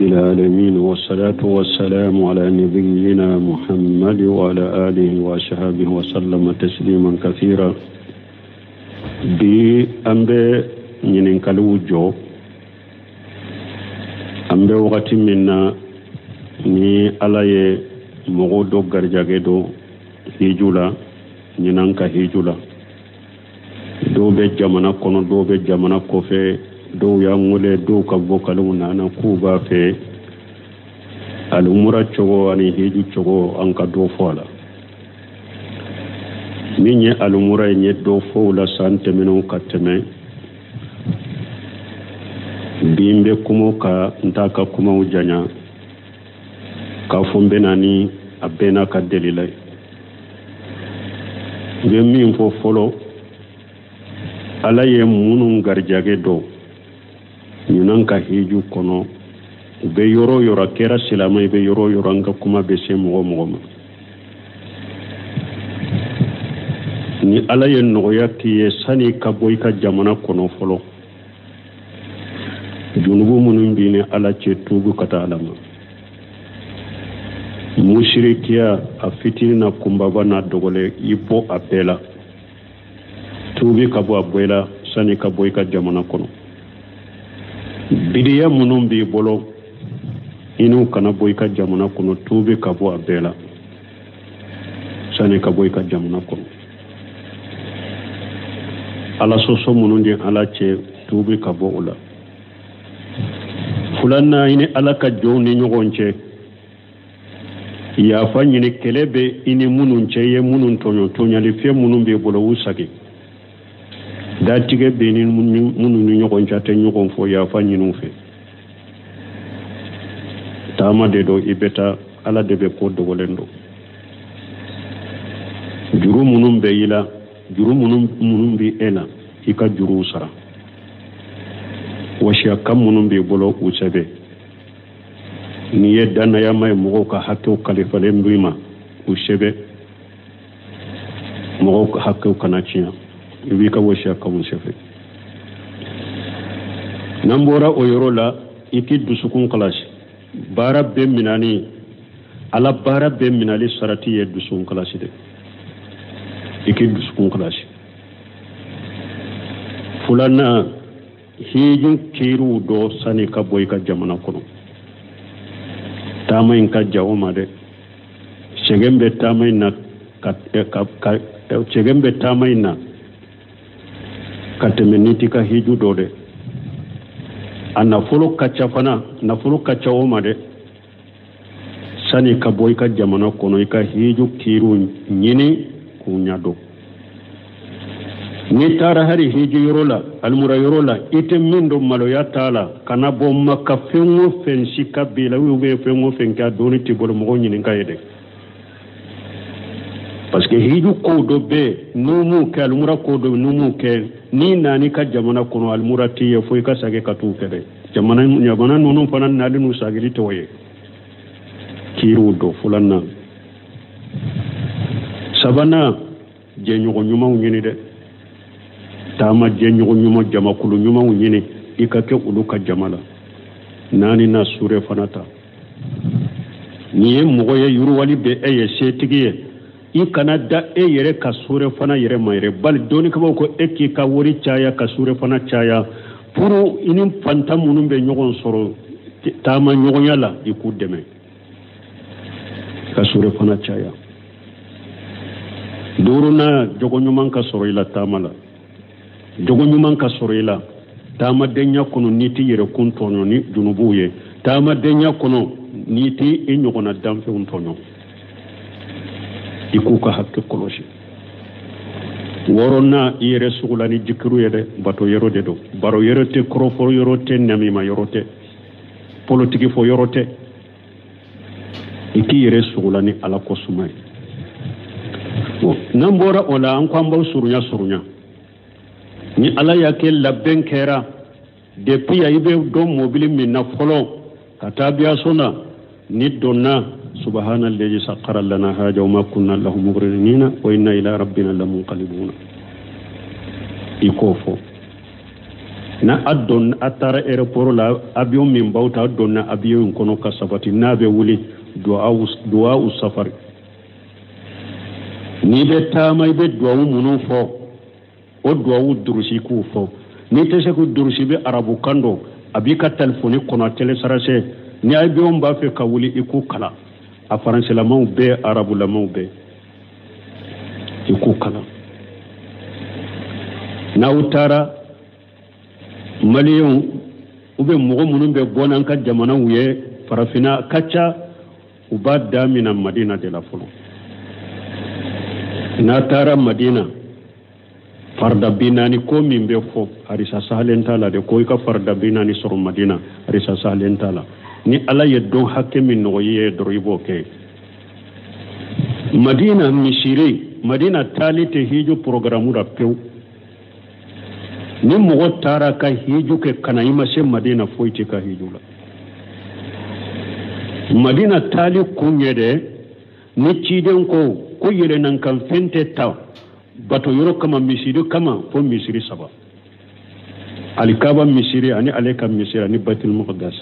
العالمين والصلاة والسلام على نبينا محمد وعلى آله وصحبه وسلم تسليما كثيرا. Bi an bɛ ɲininkaliw jɔ. An bɛ wagati min na ni Ala ye mɔgɔw dɔ garijɛgɛ don hiju la, ɲinan ka hiju la, dɔw bɛ jamana kɔnɔ, dɔw bɛ jamana kɔfɛ, dɔw y'an wele, dɔw ka vocaliw nana k'u b'a fɛ alimura cogo ani hiju cogo an ka dɔ fɔ a la. Min ye alimura ye, n ye dɔ fɔ o la san tɛmɛnenw ka tɛmɛ. Bi n bɛ kuma o kan, n t'a ka kumaw janya k'a fɔ n bɛ na ni a bɛɛ n'a ka delila ye. N bɛ min fɔ fɔlɔ, Ala ye minnu garijɛgɛ dɔn ɲinan ka hiju kɔnɔ, u bɛ yɔrɔ o yɔrɔ, a kɛra silamɛ i bɛ yɔrɔ o yɔrɔ, an ka kuma bɛ se mɔgɔ o mɔgɔ ma. Ni Ala ye nɔgɔya k'i ye, sani ka bɔ i ka jamana kɔnɔ fɔlɔ, junubu minnu b'i ni Ala cɛ, tuubu ka taa Ala ma. Musirikiya a fitinin n'a kunbaba n'a dɔgɔlen, i bɔ a bɛɛ la, tuubi ka bɔ a bɛɛ la sani ka bɔ i ka jamana kɔnɔ. Bidiya minnu b'i bolo, i n'u kana bɔ i ka jamana kɔnɔ, tuubi ka bɔ a bɛɛ la sani ka bɔ i ka jamana kɔnɔ. Ala sɔsɔ minnu di Ala cɛ, tuubi ka bɔ o la. Filanan, i ni Ala ka jɔnw ni ɲɔgɔn cɛ, yafa ɲini. Kɛlɛ bɛ i ni minnu cɛ, i ye minnu tɔɲɔ, tɔɲalifɛn minnu b'i bolo, u sagi. Datigɛ bɛ ni minnu ni ɲɔgɔn cɛ, a tɛ ɲɔgɔn fɔ, yafa ɲini u fɛ. Taama de don, i bɛ taa, Ala de bɛ ko dogolen dɔn. Juru minnu bɛ i la, juru minnu bɛ e la, i ka juruw sara. Wasiyakan minnu b'i bolo, u sɛbɛn. N'i ye dannayama ye, mɔgɔw ka hakɛw kalifalen b'i ma, u sɛbɛn. Mɔgɔw ka hakɛw kana tiɲɛ, i b'i ka wasiyakanw sɛbɛn. N'an bɔra o yɔrɔ la, i k'i dusukun kalasi. Baara bɛɛ minani, Ala baara bɛɛ minali sarati ye dusukun kalasi de. I k'i dusukun kalasi. Filanan, hiju kiiriw dɔ sani ka bɔ i ka jamana kɔnɔ. Taama in ka jan o ma dɛ. Sɛgɛn bɛ taama in na ka, ka, ka sɛgɛn bɛ taama in na ka tɛmɛ n'i t'i ka hiju dɔ dɛ. A nafolo ka ca fana, nafolo ka ca o ma dɛ. Sani ka bɔ i ka jamana kɔnɔ, i ka hiju kiiriw ɲini k'u ɲɛdɔn. N'i taara hali hiji yɔrɔ la, alimura yɔrɔ la, i tɛ min dɔn, maloya t'a la, kana bɔ Maka fɛn o fɛn si ka b'i la, ou bien fɛn o fɛn kɛ, a dɔnni t'i bolo, mɔgɔw ɲininka ye dɛ. Parce que hiju kow dɔ bɛ yen, n'u m'u kɛ, alimura kow dɔ n'u m'u kɛ, n'i nana i ka jamana kɔnɔ, alimura t'i ye fo i ka segin ka t'u kɛ dɛ. Jamana ninnu fana nali n'u sagili t'o ye. Kiiriw dɔ filanan. Sabanan, jɛɲɔgɔn ɲumanw ɲini dɛ. Taama jɛɲɔgɔn ɲuman, jamakulu ɲumanw ɲini, i ka kɛ olu ka jama la. Naani na, sure fana ta. N'i ye mɔgɔ ye, yiriwali bɛ e ye, setigi ye, i kana da e yɛrɛ ka sure fana yɛrɛ ma yɛrɛ. Bali dɔnnikɛbaaw ko e k'i ka wari caya, ka sure fana caya, pour i ni fantan minnu bɛ ɲɔgɔn sɔrɔ taama ɲɔgɔnya la, i k'u dɛmɛ ka sure fana caya. Duurunan, jogo ɲuman ka sɔrɔ i la taama la. Jogo ɲuman ka sɔrɔ i la taamadenya kɔnɔ, n'i t'i yɛrɛ kun tɔɲɔ ni junubuw ye. Taamadenya kɔnɔ, n'i t'i i ɲɔgɔnna danfɛnw tɔɲɔ, i k'u ka hakɛ kɔlɔsi. Wɔɔrɔnan, i yɛrɛ sugula ni jikiru ye dɛ. Bato yɔrɔ de don, baro yɔrɔ tɛ, kɔrɔfɔ yɔrɔ tɛ, namima yɔrɔ tɛ, politiki fɔ yɔrɔ tɛ. I k'i yɛrɛ sugula ni Ala ko suma ye. Bon, n'an bɔra o la, an ko an b'aw surunya surunya. Ni Ala y'a kɛ labɛn kɛra depuis yan, i bɛ don mobili min na fɔlɔ ka taa aviation na, ni donna, subahana allazi sakhara lana haja wa ma kunna lahu muqrinina wa inna ila rabbina lamunqalibuna, i k'o fɔ. Na a donna, a taara aéroport la, avion min b'aw ta, a donna avion in kɔnɔ ka sabati, n'a bɛ wuli, duwawu safari. N'i bɛ taama, i bɛ duwawu minnu fɔ, o duwawu durusi k'u fɔ. N'i tɛ se k'u durusi, i bɛ arabukan dɔn, a b'i ka telefɔni kɔnɔ, a télécharger. Ni avion b'a fɛ ka wuli, i k'u kalan. A faransilamaw bɛɛ, arabulamaw bɛɛ, i k'u kalan. N'aw taara, maliyɛnw u bɛ mɔgɔ minnu bɛ bɔ n'an ka jamanaw ye, farafinna ka ca, u b'a damina Madina de la fɔlɔ. N'a taara Madina, farida 40 ko min bɛ fɔ, harisa sahalen t'a la de. Ko i ka farida 40 sɔrɔ Madina, harisa sahalen t'a la. Ni Ala ye dɔn hakɛ min nɔgɔya i ye dɔrɔn, i b'o kɛ. Madina misiri, Madina taali tɛ hiju programme la pewu. Ni mɔgɔ taara ka hiju kɛ ka na, i ma se Madina, foyi tɛ ka hiju la. Madina taali kun ye dɛ, ni ciden ko ko yɛlɛnankan fɛn tɛ ta bato yɔrɔ kama, misiri kama, fo misiri saba: alikaba misiri, ani ale ka misiri, ani Baitul Muqaddas.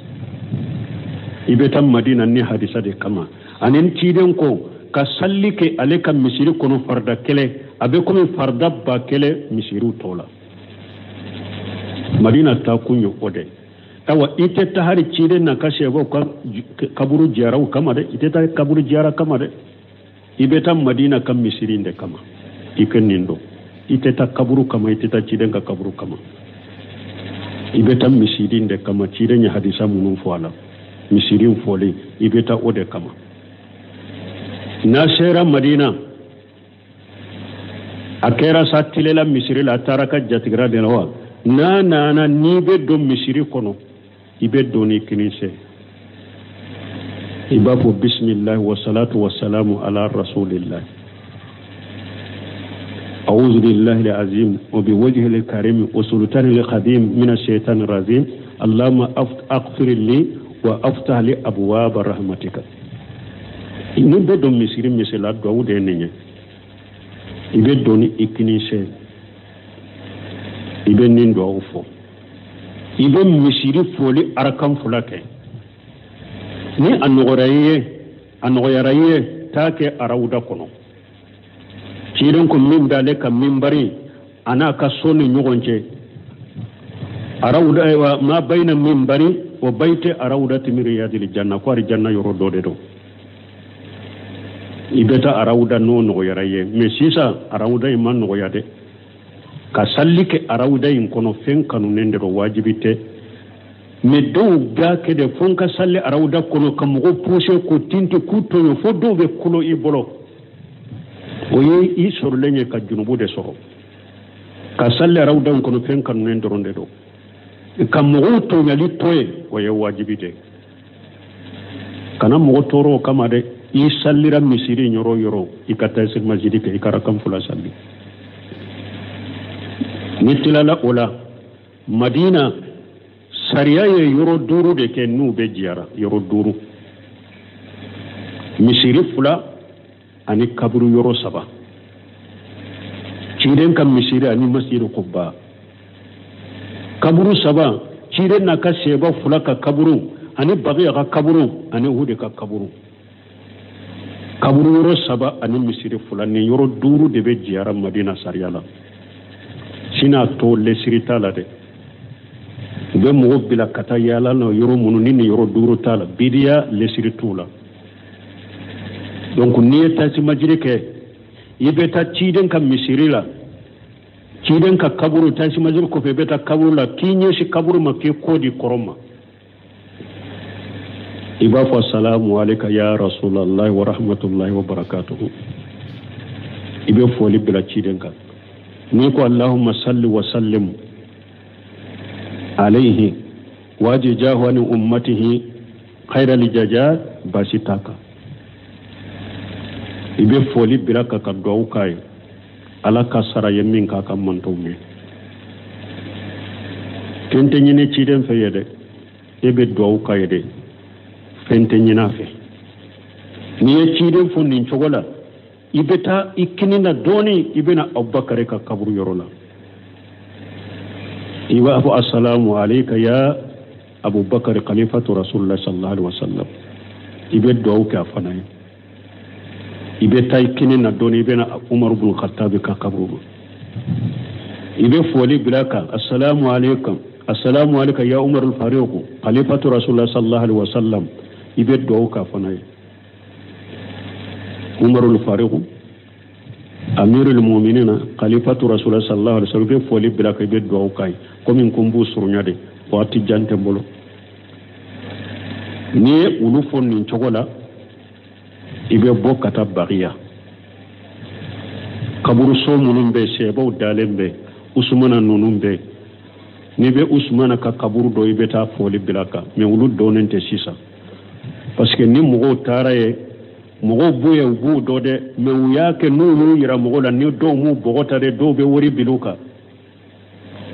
I bɛ taa Madina ni hadisa de kama. Ani ni ciden ko ka salli kɛ ale ka misiri kɔnɔ farida kɛlɛ, a bɛ komi farida 1000 misiriw tɔ la. Madina taa kun ye o de. Awa, i tɛ taa hali ciden na ka sɛbɛw ka kaburu jiyaraw kama dɛ, i tɛ taa kaburu jiyara kama dɛ. I bɛ taa Madina ka misiri de kama. I ka nin dɔn, i tɛ taa kaburu kama, i tɛ taa ciden ka kaburu kama, i bɛ taa misiri de kama. Ciden ye hadisa minnu fɔ a la, misiri fɔlen, i bɛ taa o de kama. N'a sera Madina, a kɛra sa tilela misiri la, a taara ka jatigira de la wa. N'a nana, n'i bɛ don misiri kɔnɔ, i bɛ don ni kinin sen, i b'a fɔ bisimilahi wa salatu wa salamu ala rasulillahi, أعوذ بالله العظيم وبوجهه الكريم وسلطانه القديم من الشيطان الرجيم، اللهم اغفر لي وأفتح لي أبواب رحمتك. Ni bɛ don misiri misiri la, duwawu de ye nin ye. I bɛ don ni i kinin sen, i bɛ nin duwawu fɔ, i bɛ misiri foli arakan fila kɛ. Ni a nɔgɔyara i ye, a nɔgɔyara i ye, taa kɛ arawuda kɔnɔ. Ciden ko min b'ale ka minbari a n'a ka so ni ɲɔgɔn cɛ, arawuda, ayiwa, ma bayina minbari wa bayite arawudati min riyadil janna, ko arijanna yɔrɔ dɔ de don. I bɛ taa arawuda n'o nɔgɔyara i ye. Mais sisan arawuda in ma nɔgɔya dɛ. Ka salli kɛ arawuda in kɔnɔ, fɛn kanunen de don, wajibi tɛ. Mais dɔw b'a kɛ de fo n ka salli arawuda kɔnɔ, ka mɔgɔw pousser k'u tinti, k'u tɔɲɔ, fo dɔw bɛ kolo i bolo. O ye i sɔrɔlen ye ka junubu de sɔrɔ. Ka salli arawuda in kɔnɔ, fɛn kanunen dɔrɔn de don. Ka mɔgɔw tɔɲɔli to yen, o ye wajibi de. Kana mɔgɔ tɔɔrɔ o kama dɛ. I sallira misiri yɔrɔ o yɔrɔ, i ka taa masjidi kɛ, i ka rakan fila salli. Ni tilala o la, Madina sariya ye yɔrɔ duuru de kɛ n'u bɛ jiyara, yɔrɔ duuru: misiri fila ani kaburu yɔrɔ saba, ciden ka misiri ani masjidi Kuba. Kaburu saba, ciden n'a ka seba fila ka kaburu, ani Bagiya ka kaburu, ani Uhudi ka kaburu. Kaburu yɔrɔ saba ani misiri fila, nin yɔrɔ duuru de bɛ jiyara Madina sariya la. Sini a tɔ lesiri t'a la dɛ. U bɛ mɔgɔ bila ka taa yaala na yɔrɔ minnu ni nin yɔrɔ duuru t'a la, bidiya lesiri t'u la. Donc n'i ye tasimajiri kɛ, i bɛ taa ciden ka misiri la, ciden ka kaburu. Tasimajiri kɔfɛ, i bɛ taa kaburu la, k'i ɲɛsin kaburu ma, k'i kɔ di kɔrɔ ma, i b'a fɔ salamu aleyka ya rasulallah wa rahmatullahi wa barakatuhu. I bɛ foli bila ciden kan. N'i ko allahumma salli wa sallim alayhi wajijahu ani ummatihi khayra lijaja, baasi t'a kan. I bɛ foli bila ka duwawu k'a ye, Ala ka sara ye min k'a ka mantɔw ye. Fɛn tɛ ɲini ciden fɛ ye dɛ, e bɛ duwawu k'a ye de, fɛn tɛ ɲini a fɛ. N'i ye ciden fo nin cogo la, i bɛ taa i kini na dɔɔni, i bɛna Abubakari ka kaburu yɔrɔ la. I b'a fɔ assalamu alayka ya Abubakar khalifatu rasulullah sallallahu alaihi wasallam. I bɛ duwawu kɛ a fana ye. I bɛ taa i kini na dɔɔni, i bɛ na Umaru bin Khattabi ka kaburu ma. I bɛ foli bila kan, assalamu alaikum, assalamu alayka ya Umar al-Faruq khalifatu rasulullah sallallahu alaihi wasallam. I bɛ duwawu k'a fana ye. Umar al-Faruq amirul mu'minina khalifatu rasulullah sallallahu alaihi wasallam, i bɛ foli bila kan, i bɛ duwawu k'a ye. Komi n ko n b'u surunya de, waati jan tɛ n bolo. N'i ye olu fɔ nin cogo la, i bɛ bɔ ka taa Bagiya. Kaburuso minnu bɛ sɛbaw dalen bɛ, Usumana ninnu bɛ, n'i bɛ Usumana ka kaburu dɔn, i bɛ taa foli bila kan, mais olu dɔnnen tɛ sisan. Parce que ni mɔgɔw taara yen, mɔgɔw b'u ye, u b'u dɔn dɛ, mais u y'a kɛ n'u y'u yira mɔgɔw la, ni dɔw m'u bɔgɔ ta dɛ, dɔw bɛ wari bil'u kan.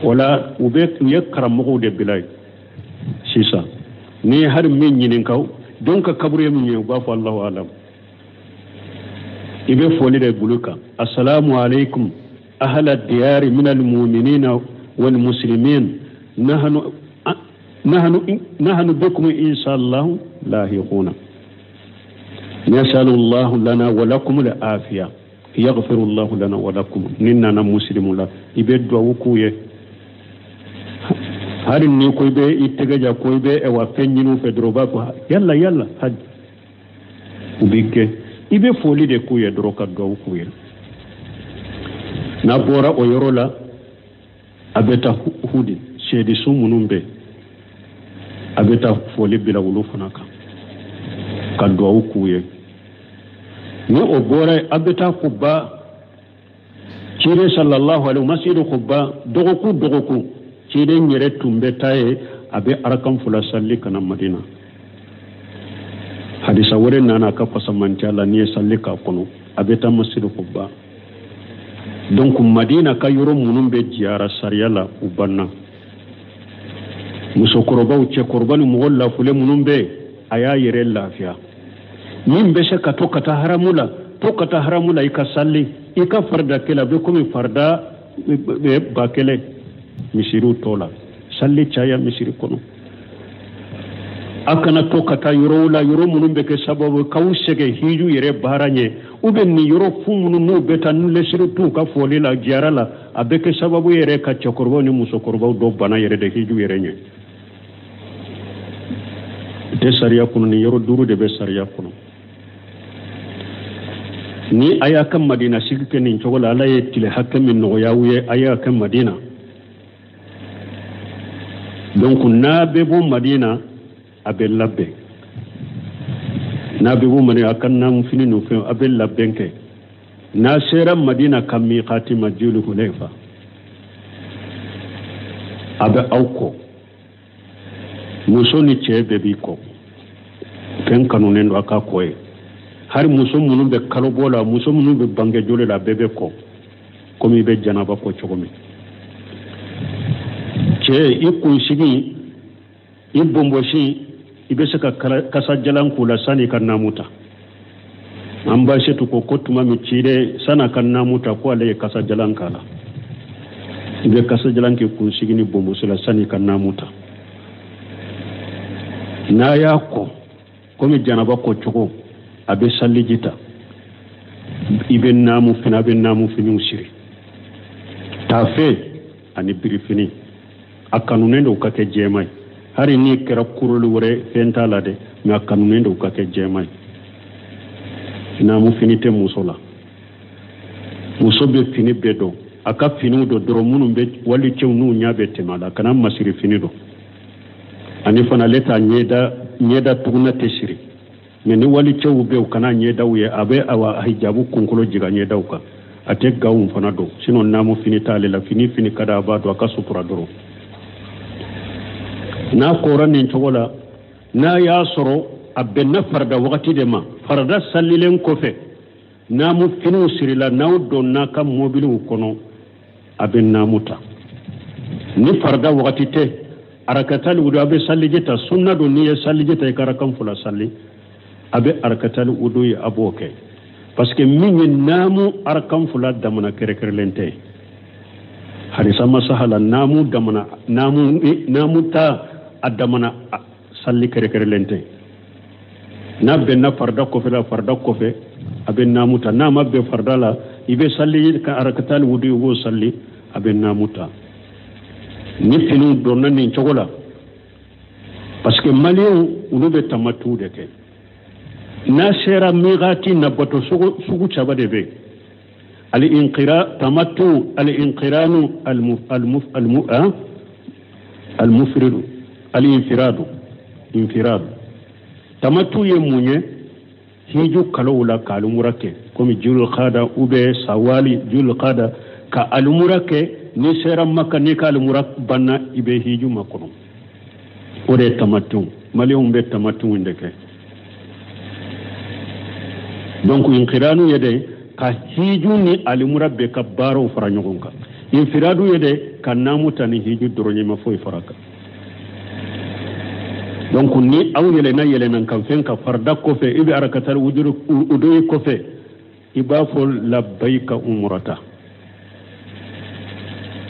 O la u ye karamɔgɔw de bila yen sisan. Ni ye hali min ɲininka, jɔn ka kaburu ye min ye, u b'a fɔ Allahu alam. I bɛ foli de bulu kan, assalamu alaikum ahla diyari min almu'minina wal muslimin, nahnu nahnu nahnu bikum inshallah lahiquna, nasalu Allah lana wa lakum al afiya, yaghfiru Allah lana wa lakum. Ni nana muslimu la, i bɛ duwawu k'u ye. Hali ni ko i bɛ i tɛgɛ ja, ko i bɛ wa fɛn ɲini u fɛ dɔrɔn, u b'a fɔ yalla yalla haj, u b'i gɛn. I bɛ foli de k'u ye dɔrɔn, ka duwawu k'u ye. N'a bɔra o yɔrɔ la, a bɛ taa Hudi seediso minnu bɛ, a bɛ taa foli bila olu fana kan, ka duwawu k'u ye. Ni o bɔra yen, a bɛ taa Kuba. Ciden sallallahu alaihi masjidu Kuba, dɔgɔkun dɔgɔkun ciden yɛrɛ tun bɛ taa yen, a bɛ arakan fila sali ka na Madina. Hadisa wɛrɛ nana a ka fasamantiya la, n'i ye sali k'a kɔnɔ, a bɛ taa masjidu Kuba. Donc Madina ka yɔrɔ minnu bɛ jiyara sariya la, u banna. Musokɔrɔbaw, cɛkɔrɔba ni mɔgɔ lafulen minnu bɛ yen, a y'a yɛrɛ lafiya. Min bɛ se ka to ka taa haramu la, to ka taa haramu la, i ka sali, i ka farida kelen, a bɛ komi farida 1000 misiriw tɔ la. Sali caya misiri kɔnɔ. A kana to ka taa yɔrɔw la, yɔrɔ minnu bɛ kɛ sababu k'aw sɛgɛn hiju yɛrɛ baara ɲɛ, ou bien nin yɔrɔ fu minnu n'u bɛ taa n'u lɛsiri t'u ka fɔli la jiyara la, a bɛ kɛ sababu yɛrɛ ka cɛkɔrɔbaw ni musokɔrɔbaw dɔ bana yɛrɛ de hiju yɛrɛ ɲɛ. Tɛ sariya kɔnɔ, nin yɔrɔ 5 de bɛ sariya kɔnɔ. Ni a y'a ka Madina sigi kɛ nin cogo la, Ala ye tile hakɛ min nɔgɔya aw ye, a y'a kɛ Madina. Donc n'a bɛ bɔ Madina, a bɛ labɛn. N'a bɛ bɔ Madina, a ka naamufini n'o fɛn, a bɛ labɛn kɛ. N'a sera Madina ka miqati ma, Julu Hulayfa, a bɛ aw kɔ. Muso ni cɛ bɛɛ b'i kɔ. Fɛn kanunen don a ka kɔ ye. Hali muso minnu bɛ kalobɔ la, muso minnu bɛ bange joli la, bɛɛ bɛ kɔ. Komi i bɛ janaba kɔ cogo min. Cɛ, i kunsigi, i bonbonsi, i bɛ se ka kasajalan k'u la sanni i ka naamu ta. An ba setu ko ko tuma min ciden san'a ka naamu ta, ko ale ye kasajalan k'a la. I bɛ kasajalan k'i kunsigi ni bonbonsi la sanni i ka naamu ta. N'a y'a kɔ komi janaba kɔ cogo, a bɛ saliji ta, i bɛ naamu fini, a bɛ naamu finiw siri, taafe ani birifini. A kanunen don ka kɛ jɛman ye, hali n'i kɛra kuruli wɛrɛ fɛn t'a la dɛ, mais a kanunen don ka kɛ jɛman ye. Naamu fini tɛ muso la. Muso bɛ fini bɛɛ dɔn, a ka finiw don dɔrɔn minnu bɛ walicɛw n'u ɲɛ bɛ tɛmɛ a la, kana masiri fini don. Ani fana ale t'a ɲɛda tuguna tɛ siri, mais ni walicɛw bɛ u kana ɲɛdaw ye, a bɛ awa hijabu kunkolo jigin ɲɛdaw kan, a tɛ gawun fana don, sinon naamu fini t'ale la. Fini fini ka di a b'a don, a ka sutura dɔrɔn. N'a kɔra nin cogo la, n'a y'a sɔrɔ a bɛnna farida wagati de ma, farida salilen kɔfɛ, naamu finiw sirila, n'aw donna ka mɔbiliw kɔnɔ, a bɛ naamu ta. Ni farida wagati tɛ, arakatali wudu, a bɛ saliji ta. Sunna don, n'i ye saliji ta, i ka arakan fila sali, a bɛ arakatali wudu ye, a b'o kɛ. Parce que min ye naamu arakan fila damana kɛrɛkɛrɛlen tɛ. Hadisa masahala naamu damana naamu ta a damana salli kɛrɛkɛrɛlen tɛ. N'a bɛnna farida kɔfɛ la, farida kɔfɛ a bɛ naamu ta. N'a ma bɛn farida la, i bɛ salli ka arakatali wudu, i b'o salli, a bɛ naamu ta. Ni finiw donna nin cogo la, parce que maliyɛnw olu bɛ tamatu de kɛ. N'a sera miqati na, bato sugu saba de bɛ yen: al-inqira tamattu, al-inqiranu, al-mufridu, al-infiradu. Infiradu tamattu ye mun ye? Hiju kalow la ka alumura kɛ, komi julqada ou bien sawali julqada, ka alumura kɛ. N'i sera Maka, n'i ka alumura banna, i bɛ hiju makɔnɔ. O de ye tamattu. Maliyɛnw bɛ tamattu de kɛ. Donc inqiranu ye de ka hiju ni alimura bɛɛ ka baaraw fara ɲɔgɔn kan. Infiradu ye de ka naamu ta ni hiju dɔrɔn ye, ma foyi fara kan. Donc ni aw yɛlɛnna yɛlɛnna kan fɛn ka farida kɔfɛ, i bɛ arakatari udoyi kɔfɛ, i b'a fɔ labbayika umurata,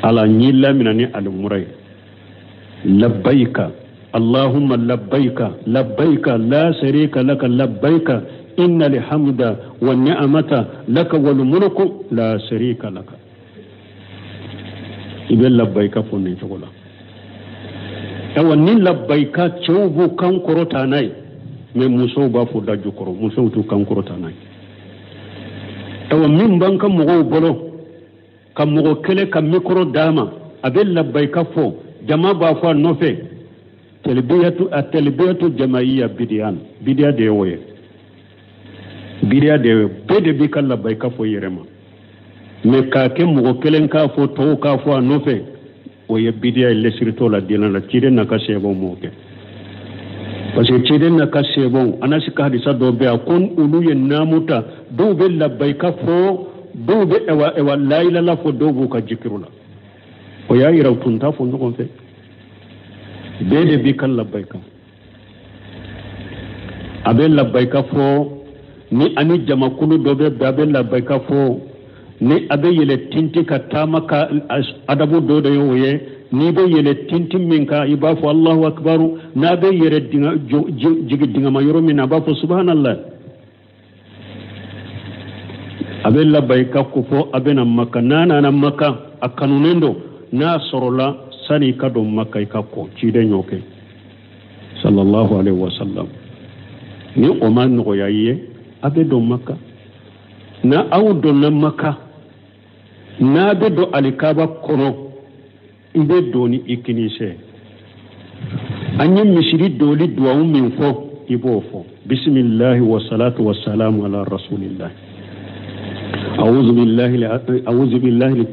ala n y'i lamina ni alimura ye. Labbayika allahumma labbayika, labbayika la sharika laka labbayika, inna alhamda wa ni'mata laka wal mulku la sharika laka. I bɛ labbayika fɔ nin cogo la. Awa, ni labbayika, cɛw b'u kan kɔrɔta n'a ye, mais musow b'a fɔ da jukɔrɔ, musow t'u kan kɔrɔta n'a ye. Awa, min b'an ka mɔgɔw bolo, ka mɔgɔ kelen ka micro d'a ma, a bɛ labbayika fɔ, jama b'a fɔ a nɔfɛ, talbiyatu a talbiyatu jamaiya bidiyan, bidiya de ye o ye, bidiya de ye. Bɛɛ de b'i ka labbayika fɔ i yɛrɛ ma, mais k'a kɛ mɔgɔ kelen k'a fɔ, tɔw k'a fɔ a nɔfɛ, o ye bidiya ye. Lɛsiritɔ la diinɛ la, ciden n'a ka sɛbɛnw m'o kɛ, parce que ciden n'a ka sɛbɛnw, Anasi ka hadisa dɔ bɛ yan ko olu ye naamu ta, dɔw bɛ labbayika fɔ, dɔw bɛ ɛwa ɛwa layilala fɔ, dɔw b'u ka jikiru la. O y'a yira u tun t'a fɔ ɲɔgɔn fɛ. Bɛɛ de b'i ka labbayika, a bɛ labbayika fɔ. Ni ani jamakulu dɔ bɛ bɛn, a bɛ labbayika fɔ. Ni a bɛ yɛlɛ tinti ka taama ka adabu dɔ de ye o ye. N'i bɛ yɛlɛ tinti min kan, i b'a fɔ Allahu akbaru. N'a bɛ yɛrɛ dinga jigi dingama yɔrɔ min na, a b'a fɔ subhanallah. A bɛ labbayika ko fɔ a bɛ na Maka. N'a nana Maka, a kanunen don n'a sɔrɔla sani i ka don Maka, i ka kɔ. Ciden y'o kɛ, sallallahu alaihi wa sallam. Ni o ma nɔgɔya i ye, a bɛ don Maka. Na aw donna Maka, n'a bɛ don alikaba kɔnɔ, i bɛ don ni i kinisɛ. An ye misiri doli duwawu min fɔ, i b'o fɔ: bisimilahi wa salatu wa salamu ala rasulillah, أعوذ بالله أعوذ بالله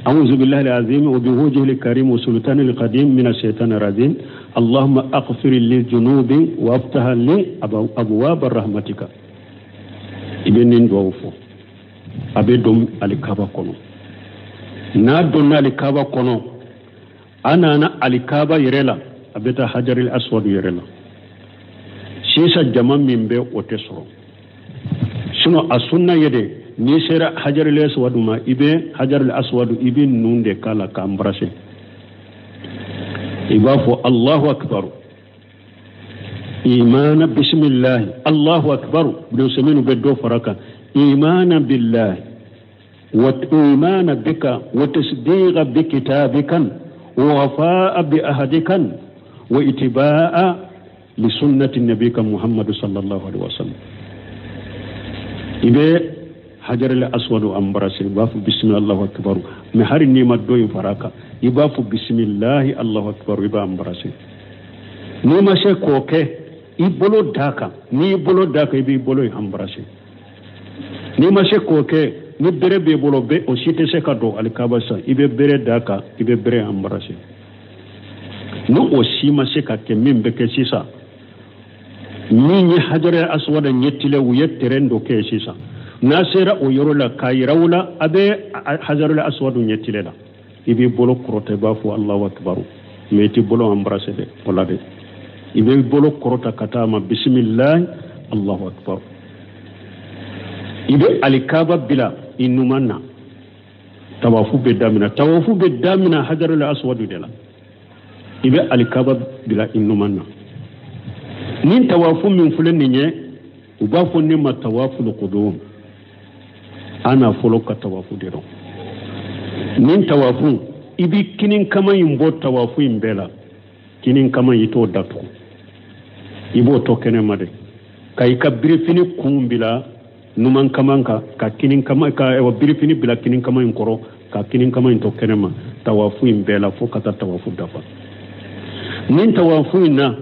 أعوذ بالله العظيم وبوجهه الكريم وسلطان القديم من الشيطان الرجيم، اللهم أغفر لي ذنوبي وافتح لي أبواب رحمتك. I bɛ nin duwawu fɔ, a bɛ don alikaba kɔnɔ. N'a donna alikaba kɔnɔ, a nana alikaba yɛrɛ la, a bɛ taa hajaril aswad yɛrɛ la. Sisan jama min bɛ, o tɛ sɔrɔ. Sinon a sunna ye de, n'i sera hajaril aswad ma, i bɛ hajaril aswad, i bɛ nun de k'a la k'a embrasser. I b'a fɔ Allahu akbar imana bisimilahi, Allahu akbar. Ibn bɛ dɔ fara kan: imana billahi wa imana bika wa tasdiqa bi kitabika wa wafa'a bi ahadika wa ittiba'a li sunnati nabika Muhammad sallallahu alaihi wasallam. I bɛ hajaril aswad embrasser, i b'a fɔ bisimilahi Allahu akbar. Mais hari n'i ma dɔ in fara kan, i b'a fɔ bisimilahi Allahu akbar, i b'a embrasser. N'i ma se k'o kɛ, i bolo d'a kan. N'i bolo d'a kan, i b'i bolo in embrasser. N'i ma se k'o kɛ, ni bere b'i bolo, bɛ o si tɛ se ka don alikaba sisan, i bɛ bere d'a kan, i bɛ bere embrasser. Ni o si ma se ka kɛ, min bɛ kɛ sisan, min ye hajaril aswad ɲɛtile, u ye terrain dɔ kɛ sisan. N'a sera o yɔrɔ la, k'a yira u la, a bɛ hajaril aswad ɲɛtile la, i b'i bolo kɔrɔta, i b'a fɔ Allahu akbar, mais i t'i bolo embrasser dɛ o la dɛ. I b'i bolo kɔrɔta ka taa ma bisimilahi Allahu akbar. I bɛ alikaba bila i numan na. Tawafu bɛ daminɛ, tawafu bɛ daminɛ hajarul aswadu de la. I bɛ alikaba bila i numan na. Nin tawafu min filɛ nin ye, u b'a fɔ ne ma tawaful qudum. Ana fɔlɔ ka tawafu de dɔn. Nin tawafu, i bɛ kinin kama in bɔ tawafu in bɛɛ la. Kinin kama i t'o datugu, i b'o to kɛnɛma de, ka i ka birifini kun bila numan kama kan, ka kinin kama ka birifini bila kinin kama in kɔrɔ, ka kinin kama in to kɛnɛma tawafu in bɛɛ la fo ka taa tawafu dafa. Nin tawafu in na,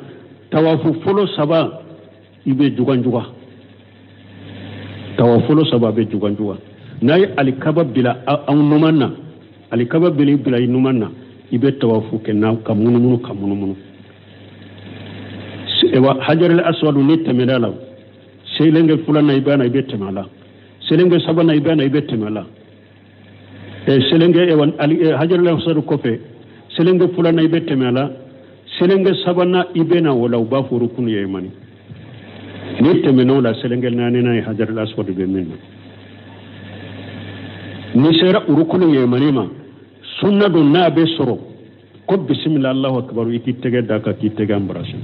tawafu fɔlɔ saba i bɛ juganjuga, tawafu fɔlɔ saba bɛ juganjuga. N'a ye alikaba bila aw numan na, alikaba bila i numan na, i bɛ tawafu kɛ n'a ka munumunu ka munumunu. Ewa hajarul aswadu ni tɛmɛna la, selenge filanan i bɛ na i bɛ tɛmɛ a la, selenge sabanan i bɛ na i bɛ tɛmɛ a la. Selenge ewa hajarul aswadu kɔfɛ, selenge filanan i bɛ tɛmɛ a la, selenge sabanan i bɛ na o la, u b'a fɔ rukunu yemani. Ni tɛmɛna o la, selenge naaninan ye hajarul aswadu bɛ min na. Ni sera rukunu yemani ma, sunna don n'a bɛ sɔrɔ ko bisimila Allahu akbar, i t'i tɛgɛ da kan k'i tɛgɛ embrasser.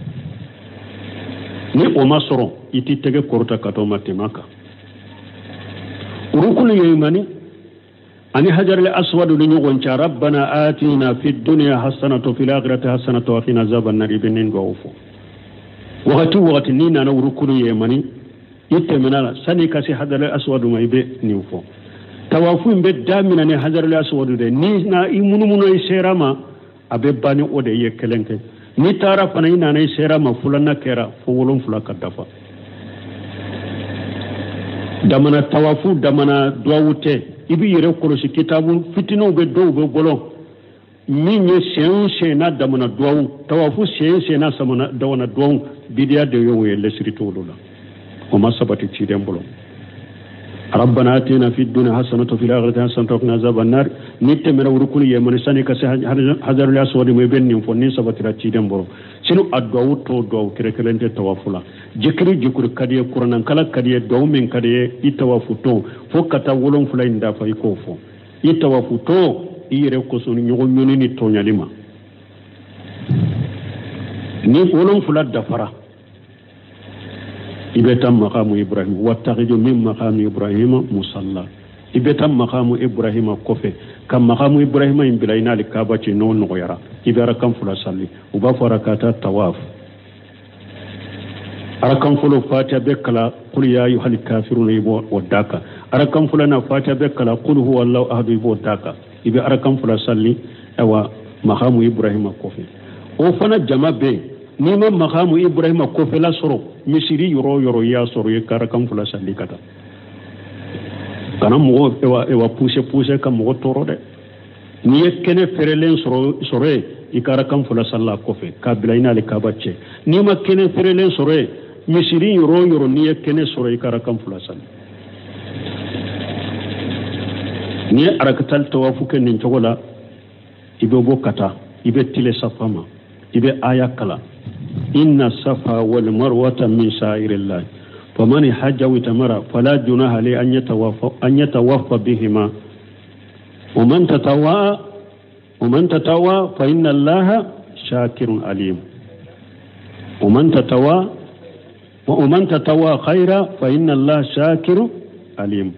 Ni o ma sɔrɔ, i t'i tɛgɛ kɔrɔta ka t'o ma tɛmɛ a kan. Rukunu yemani ani hajarul aswadu ni ɲɔgɔn cɛ, rabbana atina fi dunya hasanatan wa fil akhirati hasanatan wa qina azaban nar, i bɛ nin duwawu fɔ. Wagati o wagati n'i nana rukunu yemani, i tɛmɛna la sani ka se hajarul aswadu ma, i bɛ nin fɔ. Tawafu in bɛ daminɛ ni hajarul aswadu de, ni na i munumunu i sera ma, a bɛ ban ni o de ye kelen kɛ. N'i taara fana i nana i sera ma, filanan kɛra fo 7 ka dafa. Damana tawafu, damana duwawu tɛ. I b'i yɛrɛ kɔlɔsi, kitabu fitininw bɛ dɔw bɛ bolo min ye siɲɛ o siɲɛ n'a damana duwawu, tawafu siɲɛ o siɲɛ n'a samana damana duwawu, bidiya de y'o ye, lɛsiri t'olu la, o ma sabati ciden bolo. Rabbana atina fid dunya hasanatan wa fil akhirati hasanatan wa qina azaban nar. Ni tɛmɛna rukunu yemani sani ka se hajarul aswad ma, i bɛ nin fɔ, ni sabatira ciden bolo. Sinu a duwawu tɔ duwawu kɛrɛkɛrɛn tɛ tawafu la. Jikiri jikiri ka di ye, kuranankala ka di ye, duwawu min ka di ye, i tawafu tɔ fo ka taa 7 in dafa, i k'o fɔ. I tawafu tɔ i yɛrɛ kosɔn ɲɔgɔn ɲɔni ni tɔɲali ma. Ni 7 dafara, i bɛ taa makamu Ibrahim, wattakhidhu min makamu Ibrahima musalla. I bɛ taa makamu Ibrahima kɔfɛ, ka makamu Ibrahima in bila i n'ale Kaaba cɛ, n'o nɔgɔyara, i bɛ arakan 2 sali. U b'a fɔ arakata tawaf. Arakan fɔlɔ Fatiha bɛ kalan qul ya ayyuhal kafirun, i b'o o da kan. Arakan filanan Fatiha bɛ kalan qul huwa Allahu ahad, i b'o da kan. I bɛ arakan 2 sali ayiwa makamu Ibrahima kɔfɛ. O fana jama bɛ yen. N'i ma makamu Ibrahima kɔfɛla sɔrɔ, misiri yɔrɔ o yɔrɔ i y'a sɔrɔ, i ye arakan 2 sali ka taa. Kana mɔgɔ ewa pousse pousse ka mɔgɔ tɔɔrɔ dɛ. N'i ye kɛnɛ fɛrɛlen sɔrɔ yen, i ka arakan 2 sali a kɔfɛ k'a bila i n'ale Kaaba cɛ. N'i ma kɛnɛ fɛrɛlen sɔrɔ yen, misiri yɔrɔ o yɔrɔ n'i ye kɛnɛ sɔrɔ, i ka arakan 2 sali. N'i ye arakatal tawafu kɛ nin cogo la, i bɛ bɔ ka taa, i bɛ tile safa ma, i bɛ aya kalan. Inna safa wal marwata min sha'irillah faman hajja wa itamara fala junaha alayhi an yatawaffa bihima wa man tatawwa wa man tatawwa fa inna Allaha shakirun alim wa man tatawwa wa man tatawwa khaira fa inna Allaha shakirun alim.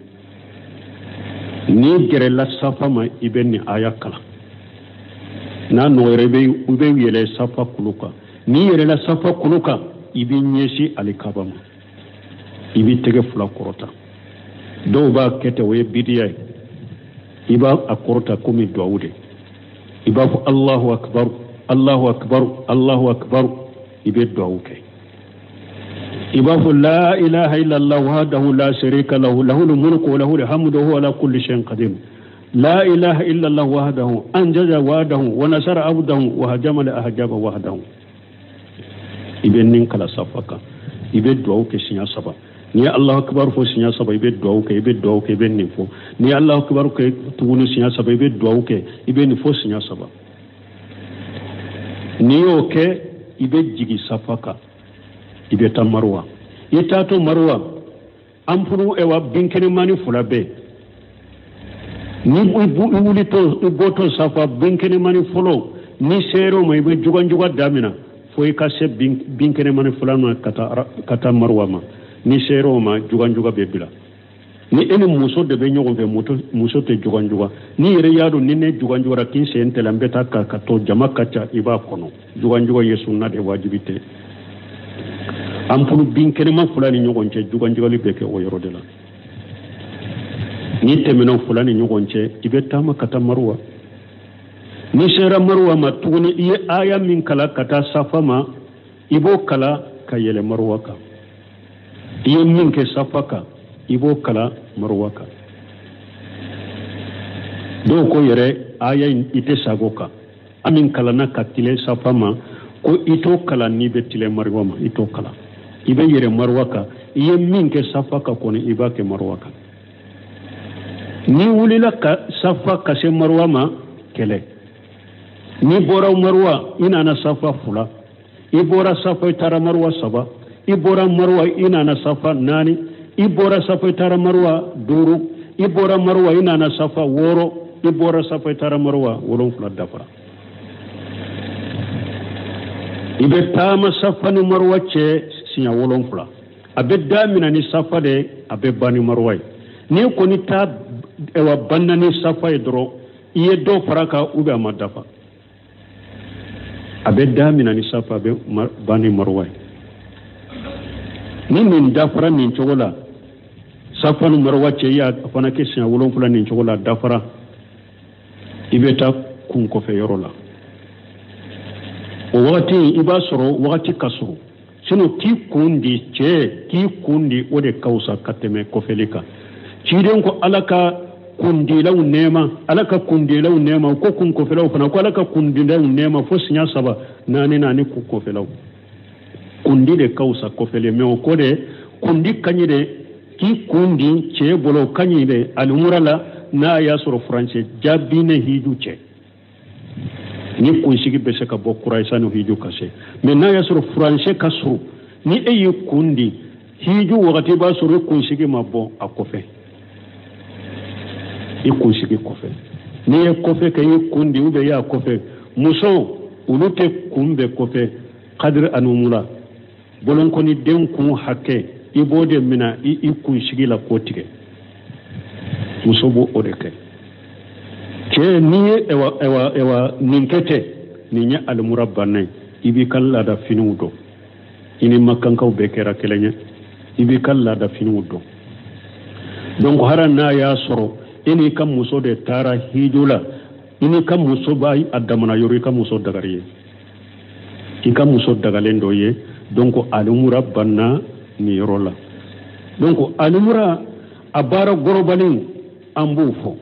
Ni gɛrɛla safa ma, i bɛ nin aya kalan. N'a nɔgɔyara, i bɛ yɛlɛ safa kulu kan. N'i yɛlɛla safa kulu kan, i b'i ɲɛsin alikaba ma, i b'i tɛgɛ 2 kɔrɔta. Dɔw b'a kɛ ten, o ye bidiya ye. I b'a a kɔrɔta komi duwawu de. I b'a fɔ Allahu akbar, Allahu akbar, Allahu akbar, i bɛ duwawu kɛ. I b'a fɔ la ilaha illallah wahdahu la sharika lahu lahul mulku wa lahul hamdu wa huwa ala kulli shay'in qadir. La ilaha illallah wahdahu anjaza wa'dahu wa nasara abdahu wa hajama al ahjaba wahdahu. I bɛ nin kala safa kan, i bɛ duwawu kɛ siɲɛ 3. N'i ye Allahu akbar fɔ siɲɛ 3, i bɛ duwawu kɛ, i bɛ duwawu kɛ, i bɛ nin fɔ. N'i ye Allahu akbar kɛ tuguni siɲɛ 3, i bɛ duwawu kɛ, i bɛ nin fɔ siɲɛ 3. N'i y'o kɛ, i bɛ jigin safa kan, i bɛ taa Marwa. I taatɔ Marwa, anpuru ewa binkɛnɛmani 2 bɛ yen. Ni i wulitɔ i bɔtɔ safa binkɛnɛmani fɔlɔ n'i ser'o ma i bɛ juganjuga damina fo i ka se binkɛnɛmani filanan ka taa maruwa ma. N'i ser'o ma juganjuga bɛ bila. Ni e ni muso de bɛ ɲɔgɔn fɛ muso tɛ juganjuga. N'i yɛrɛ y'a dɔn ni ne juganjugara k'i sen tɛlɛ n bɛ taa ka to jama ka ca i b'a kɔnɔ. Juganjuga ye sunna de wajibi tɛ. Anpulu binkɛnɛma fila ni ɲɔgɔn cɛ juganjugali bɛ kɛ o yɔrɔ de la. N'i tɛmɛna fila ni ɲɔgɔn cɛ i bɛ taama ka taa maruwa. N'i sera maruwa ma tuguni i ye aya min kalan ka taa safa ma i b'o kalan ka yɛlɛ maruwa kan. I ye min kɛ safa kan i b'o kalan maruwa kan. Dɔw ko yɛrɛ aya i tɛ sago kan. A min kalanna ka tilen safa ma ko i t'o kalan n'i bɛ tilen maruwa ma i t'o kalan. I bɛ yɛrɛ maruwa kan i ye min kɛ safa kan kɔni i b'a kɛ maruwa kan. N'i wulila ka safa ka se maruwa ma kɛlɛ. N'i bɔra maruwa i nana safa 2, i bɔra safa i taara maruwa 3, i bɔra maruwa i nana safa 4, i bɔra safa i taara maruwa 5, i bɔra maruwa i nana safa 6, i bɔra safa i taara maruwa 7 dafara. I bɛ taama safa ni maruwa cɛ siɲɛ 7. A bɛ daminɛ ni safa de a bɛ ban ni maruwa ye. N'i kɔni ta banna ni safa ye dɔrɔn i ye dɔ fara kan ou bien a ma dafa. A bɛ daminɛ ni safa a bɛ ban ni maruwa ye. Ni nin dafara nin cogo la safa ni maruwa cɛ i y'a fana kɛ siɲɛ 7 nin cogo la dafara i bɛ taa kun kɔfɛ yɔrɔ la. O wagati i b'a sɔrɔ wagati ka surun. Sinon k'i kun di cɛ k'i kun di o de ka fisa ka tɛmɛ kɔfɛli kan. Ciden ko Ala ka kundilaw nɛɛma, Ala ka kundilaw nɛɛma, ko kun kɔfɛlaw fana ko Ala ka kundilaw nɛɛma fo siɲɛ 3 4 naani kun kɔfɛlaw. Kundi de ka fisa kɔfɛli mais o ko de kundi ka ɲi dɛ k'i kun di cɛ bolo ka ɲi dɛ alimura la n'a y'a sɔrɔ furancɛ jaabi ne hiju cɛ. Ni kunsigi bɛ se ka bɔ kura ye sani hiju ka se mais n'a y'a sɔrɔ furancɛ ka surun ni e y'i kun di hiju wagati b'a sɔrɔ i kunsigi ma bɔ a kɔfɛ. I kunsigi kɔfɛ n'i ye kɔfɛ kɛ i kun di ou bien i y'a kɔfɛ musow olu tɛ kun bɛɛ kɔfɛ kadiri anumula bolonkɔni den kun hakɛ i b'o de minɛ i kunsigi la k'o tigɛ. Muso b'o o de kɛ. Cɛ n'i ye ɛwa nin kɛ tɛ nin ye alimura banna ye i b'i ka laada finiw dɔn. I ni makankaw bɛɛ kɛra kelen ye i b'i ka laada finiw dɔn. Donc hara n'a y'a sɔrɔ i n'i ka muso de taara hiju la i n'i ka muso b'a a damana yɔrɔ i ka muso dagari ye i ka muso dagalen dɔ ye. Donc alimura banna nin yɔrɔ la. Donc alimura a baara gɔrɔbalen an b'o fɔ.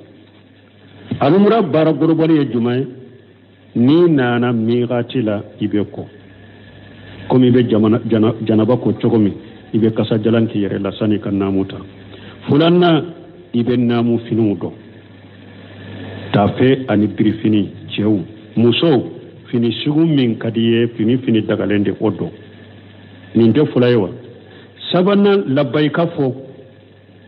Alimura baara gɔrɔbalen ye jumɛn ye? N'i nana miirati la i bɛ kɔ komi i bɛ janaba ko cogo min i bɛ kasajalan k'i yɛrɛ la sanni ka naamu ta. Filanan i bɛ naamu finiw dɔn tafe ani birifini cɛw musow fini sugu min ka di i ye fini dagalen de o dɔn. Nin tɛ fila ye wa? Sabanan labayika fɔ.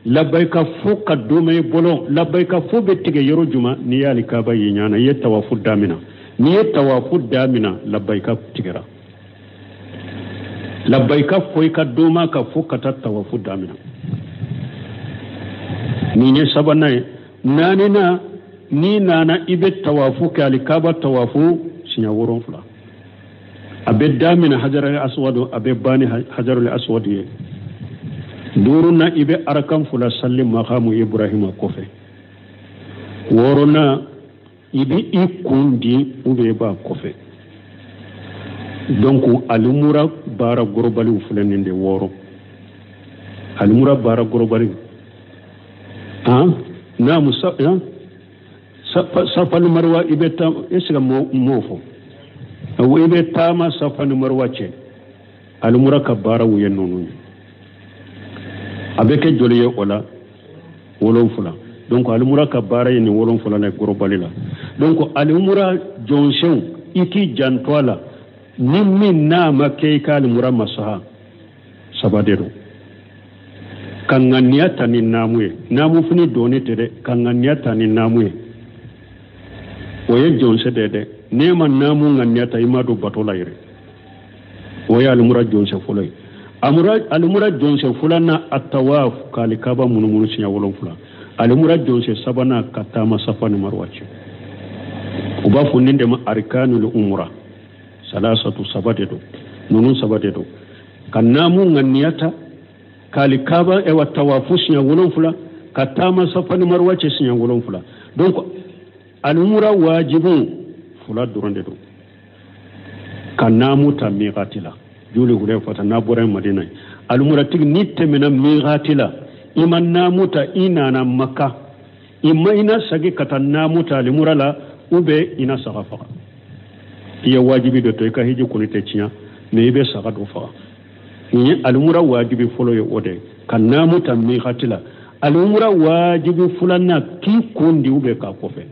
Labayika fɔ ka doma i bolo. Labayika fɔ bɛ tigɛ yɔrɔ jumɛn? N'i y'ale kaba ye ɲana i ye tawafu damina. N'i ye tawafu damina labayika tigɛra. Labayika fɔ i ka doma ka fɔ ka taa tawafu damina. Nin ye sabanan ye. Naaninan n'i nana i bɛ tawafu kɛ alikaba tawafu siɲɛ 7. A bɛ daminɛ hajarul aswad a bɛ ban ni hajarul aswad ye. Duurunan i bɛ arakan 2 sali makamu Ibrahima kɔfɛ. Wɔɔrɔnan i bɛ i kun di ou bien i b'a kɔfɛ. Donc alimura baara gɔrɔbaliw filɛ nin de 6. Alimura baara gɔrɔbaliw naamu safa ni marwa i bɛ taa est ce que m'o fɔ? Awɔ i bɛ taama safa ni marwa cɛ. Alimura ka baaraw ye ninnu ye. A bɛ kɛ joli ye o la? 7. Donc alimura ka baara ye nin 7 la gɔrɔbali la. Donc alimura jɔnsenw i k'i janto a la ni min n'a ma kɛ i ka alimura masaha 3 de don. Ka ŋaniya ta ni naamu ye, naamu fini donni tɛ dɛ, ka ŋaniya ta ni naamu ye, o ye jɔnse de ye dɛ. N'e ma naamu ŋaniya ta, i ma don bato la yɛrɛ. O ye alimura jɔnse fɔlɔ ye. Alimura jɔnse filanan, atawaf, k'alikaba munumunu siɲɛ 7. Alimura jɔnse sabanan, ka taama Safa ni Marwa cɛ. U b'a fɔ nin de ma arikanul umura salasatu, saba de don, ninnu saba de don: ka naamu ŋaniya ta, k'alikaba ewa tawafu siɲɛ 7, ka taama Safa ni Marwa cɛ siɲɛ 7. Donc alimura wajibu fila dɔrɔn de don: ka naamu ta miqati la, joli Hulefata, n'a bɔra Madina ye. Alimuratigi, n'i tɛmɛna miqati la, i ma naamu ta, i nana Maka, i ma i na sagi ka taa naamu ta alimura la, ou bien i na saga faga. I ye wajibi dɔ to, i ka hiji kɔni tɛ tiɲɛ, mais i bɛ saga dɔ faga. Nin ye alimura wajibi fɔlɔ ye, o de ka naamu ta miqati la. Alimura wajibi filanan, k'i kun di ou bien k'a kɔfɛ.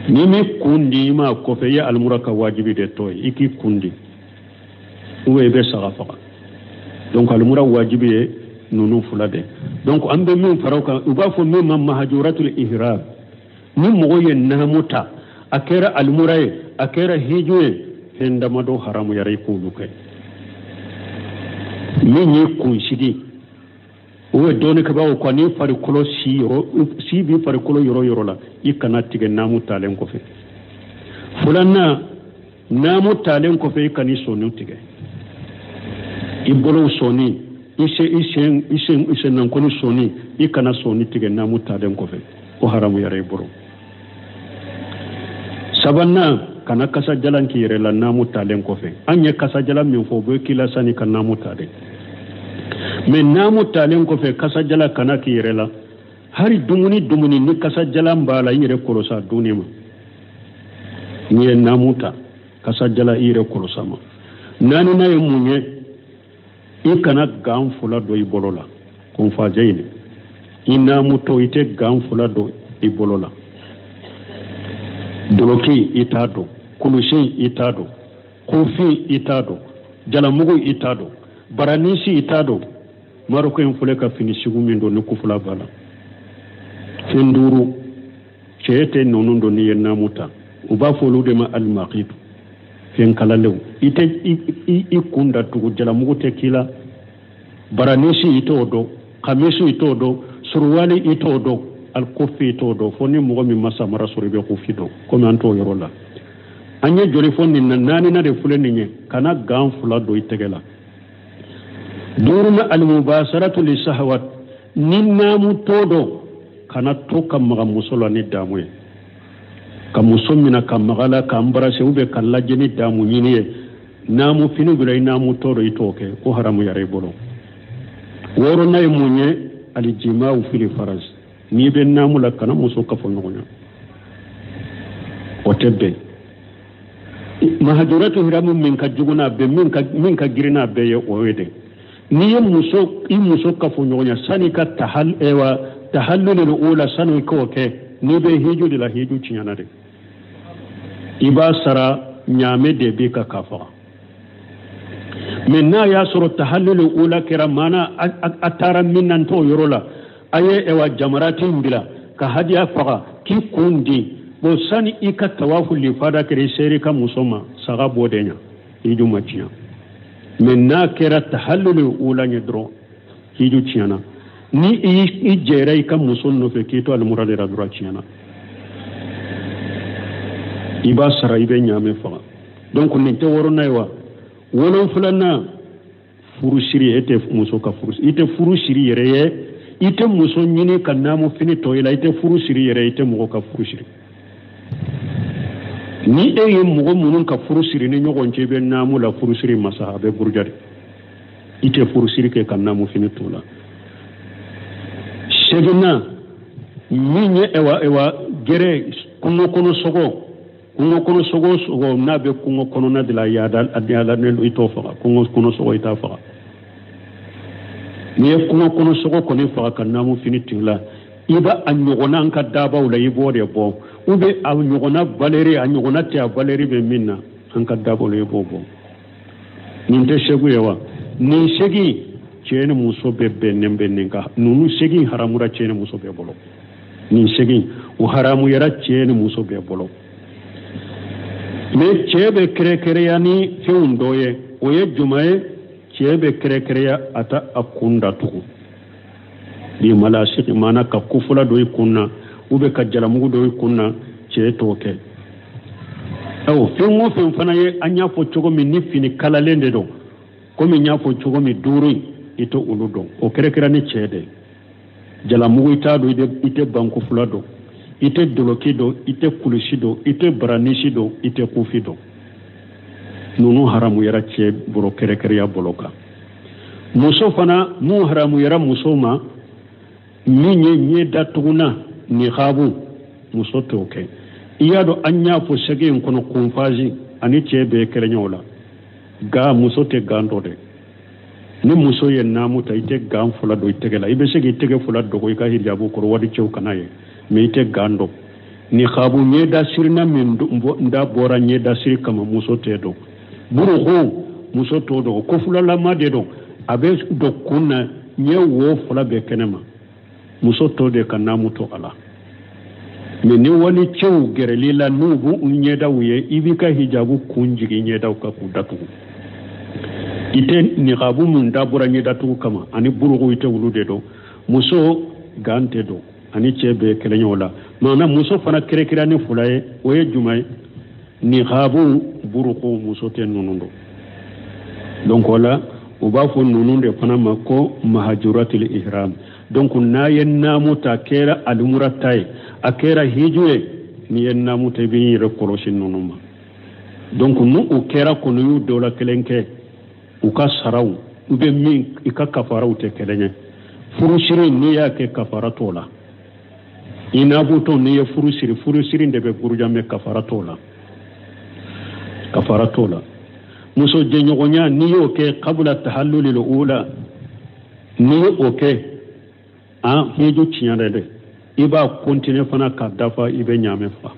N'i m'i kun di, i m'a kɔfɛ, i ye alimura ka wajibi de tɔ ye. I k'i kun di ou bien i bɛ saga faga. Donc alimura wajibi ye ninnu fila de. Donc an bɛ min fara o kan, u b'a fɔ min ma mahajuratul ihram. Ni mɔgɔ ye naamu ta, a kɛra alimura ye, a kɛra hiju ye, fɛn damadɔ haramuyara i k'olu kɛ. Min ye kunsigi, o ye dɔɔnikɛbaaw ko ni farikolo si yɔrɔ si b'i farikolo yɔrɔ yɔrɔ la, i kana tigɛ naamu talen kɔfɛ. Filanan, naamu talen kɔfɛ, i kan'i sɔnni tigɛ, i bolow sɔnni, i sen i sen i sen i sennankɔni sɔnni, i kana sɔnni tigɛ naamu talen kɔfɛ, o haramuyara i bolo. Sabanan, kana kasajalan k'i yɛrɛ la naamu talen kɔfɛ. An ye kasajalan min fɔ, o bɛ k'i la sani ka naamu ta dɛ. Mais naamu talen kɔfɛ, kasajala kana k'i yɛrɛ la. Hali dumuni dumuni ni kasajalan b'a la, i yɛrɛ kɔlɔsi a dunni ma. N'i ye naamu ta, kasajala, i yɛrɛ kɔlɔsi a ma. Naaninan ye mun ye? I kana gants fila don i bolo la, kunfajɛ in. I naamu tɔ, i tɛ gants fila don i bolo la. Doloki, i t'a don. Kulusi, i t'a don. Kofin, i t'a don. Jalamugu, i t'a don. Baranisi, i t'a don. Maroko in filɛ ka fini sugu min don ni kufula b'a la, fɛn duuru, cɛ tɛ ninnu don n'i ye naamu ta. U b'a fɔ olu de ma alimakitu, fɛn kalalenw. I tɛ i kun datugu, jalamugu tɛ k'i la, baranisi, i t'o dɔn, kamisi, i t'o dɔn, suruwali, i t'o dɔn, alikofi, i t'o dɔn. Fo ni mɔgɔ min ma samara sɔrɔ, i bɛ kofi dɔn. Komi an t'o yɔrɔ la, an ye joli fɔ nin na? Naaninan de filɛ nin ye: kana gants fila don i tɛgɛ la. Duurunan, alimubasaratu li sahawat. Ni naamu tɔ dɔn, kana to ka maga muso la ni damu ye, ka muso minɛ ka maga la, ka embrasser ou bien ka lajɛ ni damu ɲini ye. Naamu fini bila i naamu tɔ dɔ, i t'o kɛ, o haramuyara i bolo. Wɔɔrɔnan ye mun ye? Alijimaaw fili faraj. N'i bɛ naamu la, kana muso kafo ɲɔgɔn na, o tɛ bɛn. Mahajuratu hiramu min ka jugu n'a bɛɛ, min ka girin n'a bɛɛ ye, o ye de n'i ye muso, i muso kafo ɲɔgɔn ya sani ka tahal ewa tahallul ula, sani i k'o kɛ. N'i bɛ hiju de la, hiju tiɲɛna de, i b'a sara, ɲaamɛ de b'i ka k'a faga. Mais n'a y'a sɔrɔ tahallul ula kɛra, maana a taara min na, n t'o yɔrɔ la, a ye ewa jamarati bila ka hadiya faga k'i kun di, bon, sani i ka tawafu lifada kɛra, i seri ka muso ma, saga bɔ de ɲa, hiju ma tiɲɛ. Mais n'a kɛra tahallul ula ɲɛ dɔrɔn, hiju tiɲɛna. Ni i jɛra i ka muso nɔfɛ k'i to alimura de la dɔrɔn, a tiɲɛna, i b'a sara, i bɛ ɲaamɛ faga. Donc nin tɛ wɔɔrɔnan ye wa? Wolonfilanan, furusiri. E tɛ muso ka furu, i tɛ furu siri yɛrɛ ye, i tɛ muso ɲini ka naamu fini tɔ i la, i tɛ furu siri yɛrɛ, i tɛ mɔgɔ ka furu siri. Ni e ye mɔgɔ minnu ka furu siri ni ɲɔgɔn cɛ, i bɛ naamu la, furu siri masa a bɛ buruja de. I tɛ furu siri kɛ ka naamu fini to la. Seginna min ye, ewa gɛrɛ kungo kɔnɔ sogo, kungo kɔnɔ sogo, sogo n'a bɛ kungo kɔnɔna de la, yaadalen don, i t'o faga. Kungo kɔnɔ sogo, i t'a faga. N'i ye kungo kɔnɔ sogo kɔni faga ka naamu fini tigi la, i b'a a ɲɔgɔnna an ka dabaw la, i b'o de bɔ, ou bien a ɲɔgɔnna valeur, a ɲɔgɔnna tɛ, a valeur bɛ min na an ka dabaw la, i b'o bɔ. Nin tɛ segu ye wa? Nin segi cɛ ni muso bɛɛ bɛnnen bɛ nin kan. Ninnu segin haramura cɛ ni muso bɛɛ bolo. Nin segin o haramuyara cɛ ni muso bɛɛ bolo. Mais cɛ bɛ kɛrɛkɛrɛya ni fɛnw dɔ ye, o ye jumɛn ye? Cɛ bɛ kɛrɛkɛrɛya a ta a kun datugu. Bi malasigi maana ka kufula don i kun na, ou bien ka jalamugu don i kun na, cɛ t'o kɛ. Awɔ, fɛn o fɛn fana ye an y'a fɔ cogo min ni fini kalalen de don, komi n y'a fɔ cogo min duuru in i tɛ olu dɔn, o kɛrɛkɛrɛ ni cɛ de. Jalamugu i t'a dɔn, i tɛ bankufula dɔn, i tɛ doloki dɔn, i tɛ kulusi dɔn, i tɛ baranisi dɔn, i tɛ kufi dɔn. Ninnu haramuyara cɛ bolo kɛrɛkɛrɛya bolo kan. Muso fana mun haramuyara muso ma, min ye ɲɛ datugunan niqabu, muso t'o kɛ. I y'a dɔn an y'a fɔ sɛgɛ in kɔnɔ kunfasi ani cɛ bɛɛ kɛlɛ o la. Ga muso tɛ gan dɔ dɛ. Ni muso ye naamu ta, i tɛ gan fila don i tɛgɛ la. I bɛ se k'i tɛgɛ fila dogo i ka hijabu kɔrɔ wali cɛw kana ye, mais i tɛ gan dɔn. Niqabu ɲɛda sirina min da bɔra ɲɛda siri kama, muso tɛ dɔn. Buruku muso t'o dɔn, kofulalama de don, a bɛ don kun na, ɲɛ wo fila bɛ kɛnɛ ma, muso t'o de ka naamu to a la. Mais ni wali cɛw gɛrɛli la n'u b'u ɲɛdaw ye, i b'i ka hijabu kun jigin ɲɛdaw kan k'u datugu. I tɛ niqabu mun dabɔra ɲɛdatugu kama ani buruku, i tɛ olu de dɔn. Muso gan tɛ dɔn, ani cɛ bɛɛ kelen o la. Maana muso fana kɛrɛkɛrɛ ni fila ye, o ye jumɛn ye? Niqabu, buruku, muso tɛ ninnu dɔn. Donc o la u b'a fɔ ninnu de fana ma ko mahajuratul ihram. Donc n'a ye naamu ta, a kɛra alimura ta ye, a kɛra hiju ye, n'i ye naamu ta i b'i yɛrɛ kɔlɔsi ninnu ma. Donc n'u o kɛra kɔni, y'u dɔ la kelen kɛ, u ka saraw u bɛ min i ka kafaraw tɛ kelen ye. Furusiri n'i y'a kɛ kafara t'o la. I naabutɔ n'i ye furusiri, furusiri de bɛ buruja, mais kafara t'o la, kafara t'o la. Muso jɛɲɔgɔnya n'i y'o kɛ kabula tahalluli ula, n'i y'o kɛ an hiju tiɲɛ dɛ, i b'a continuer fana ka dafa, i bɛ ɲaamɛ fa.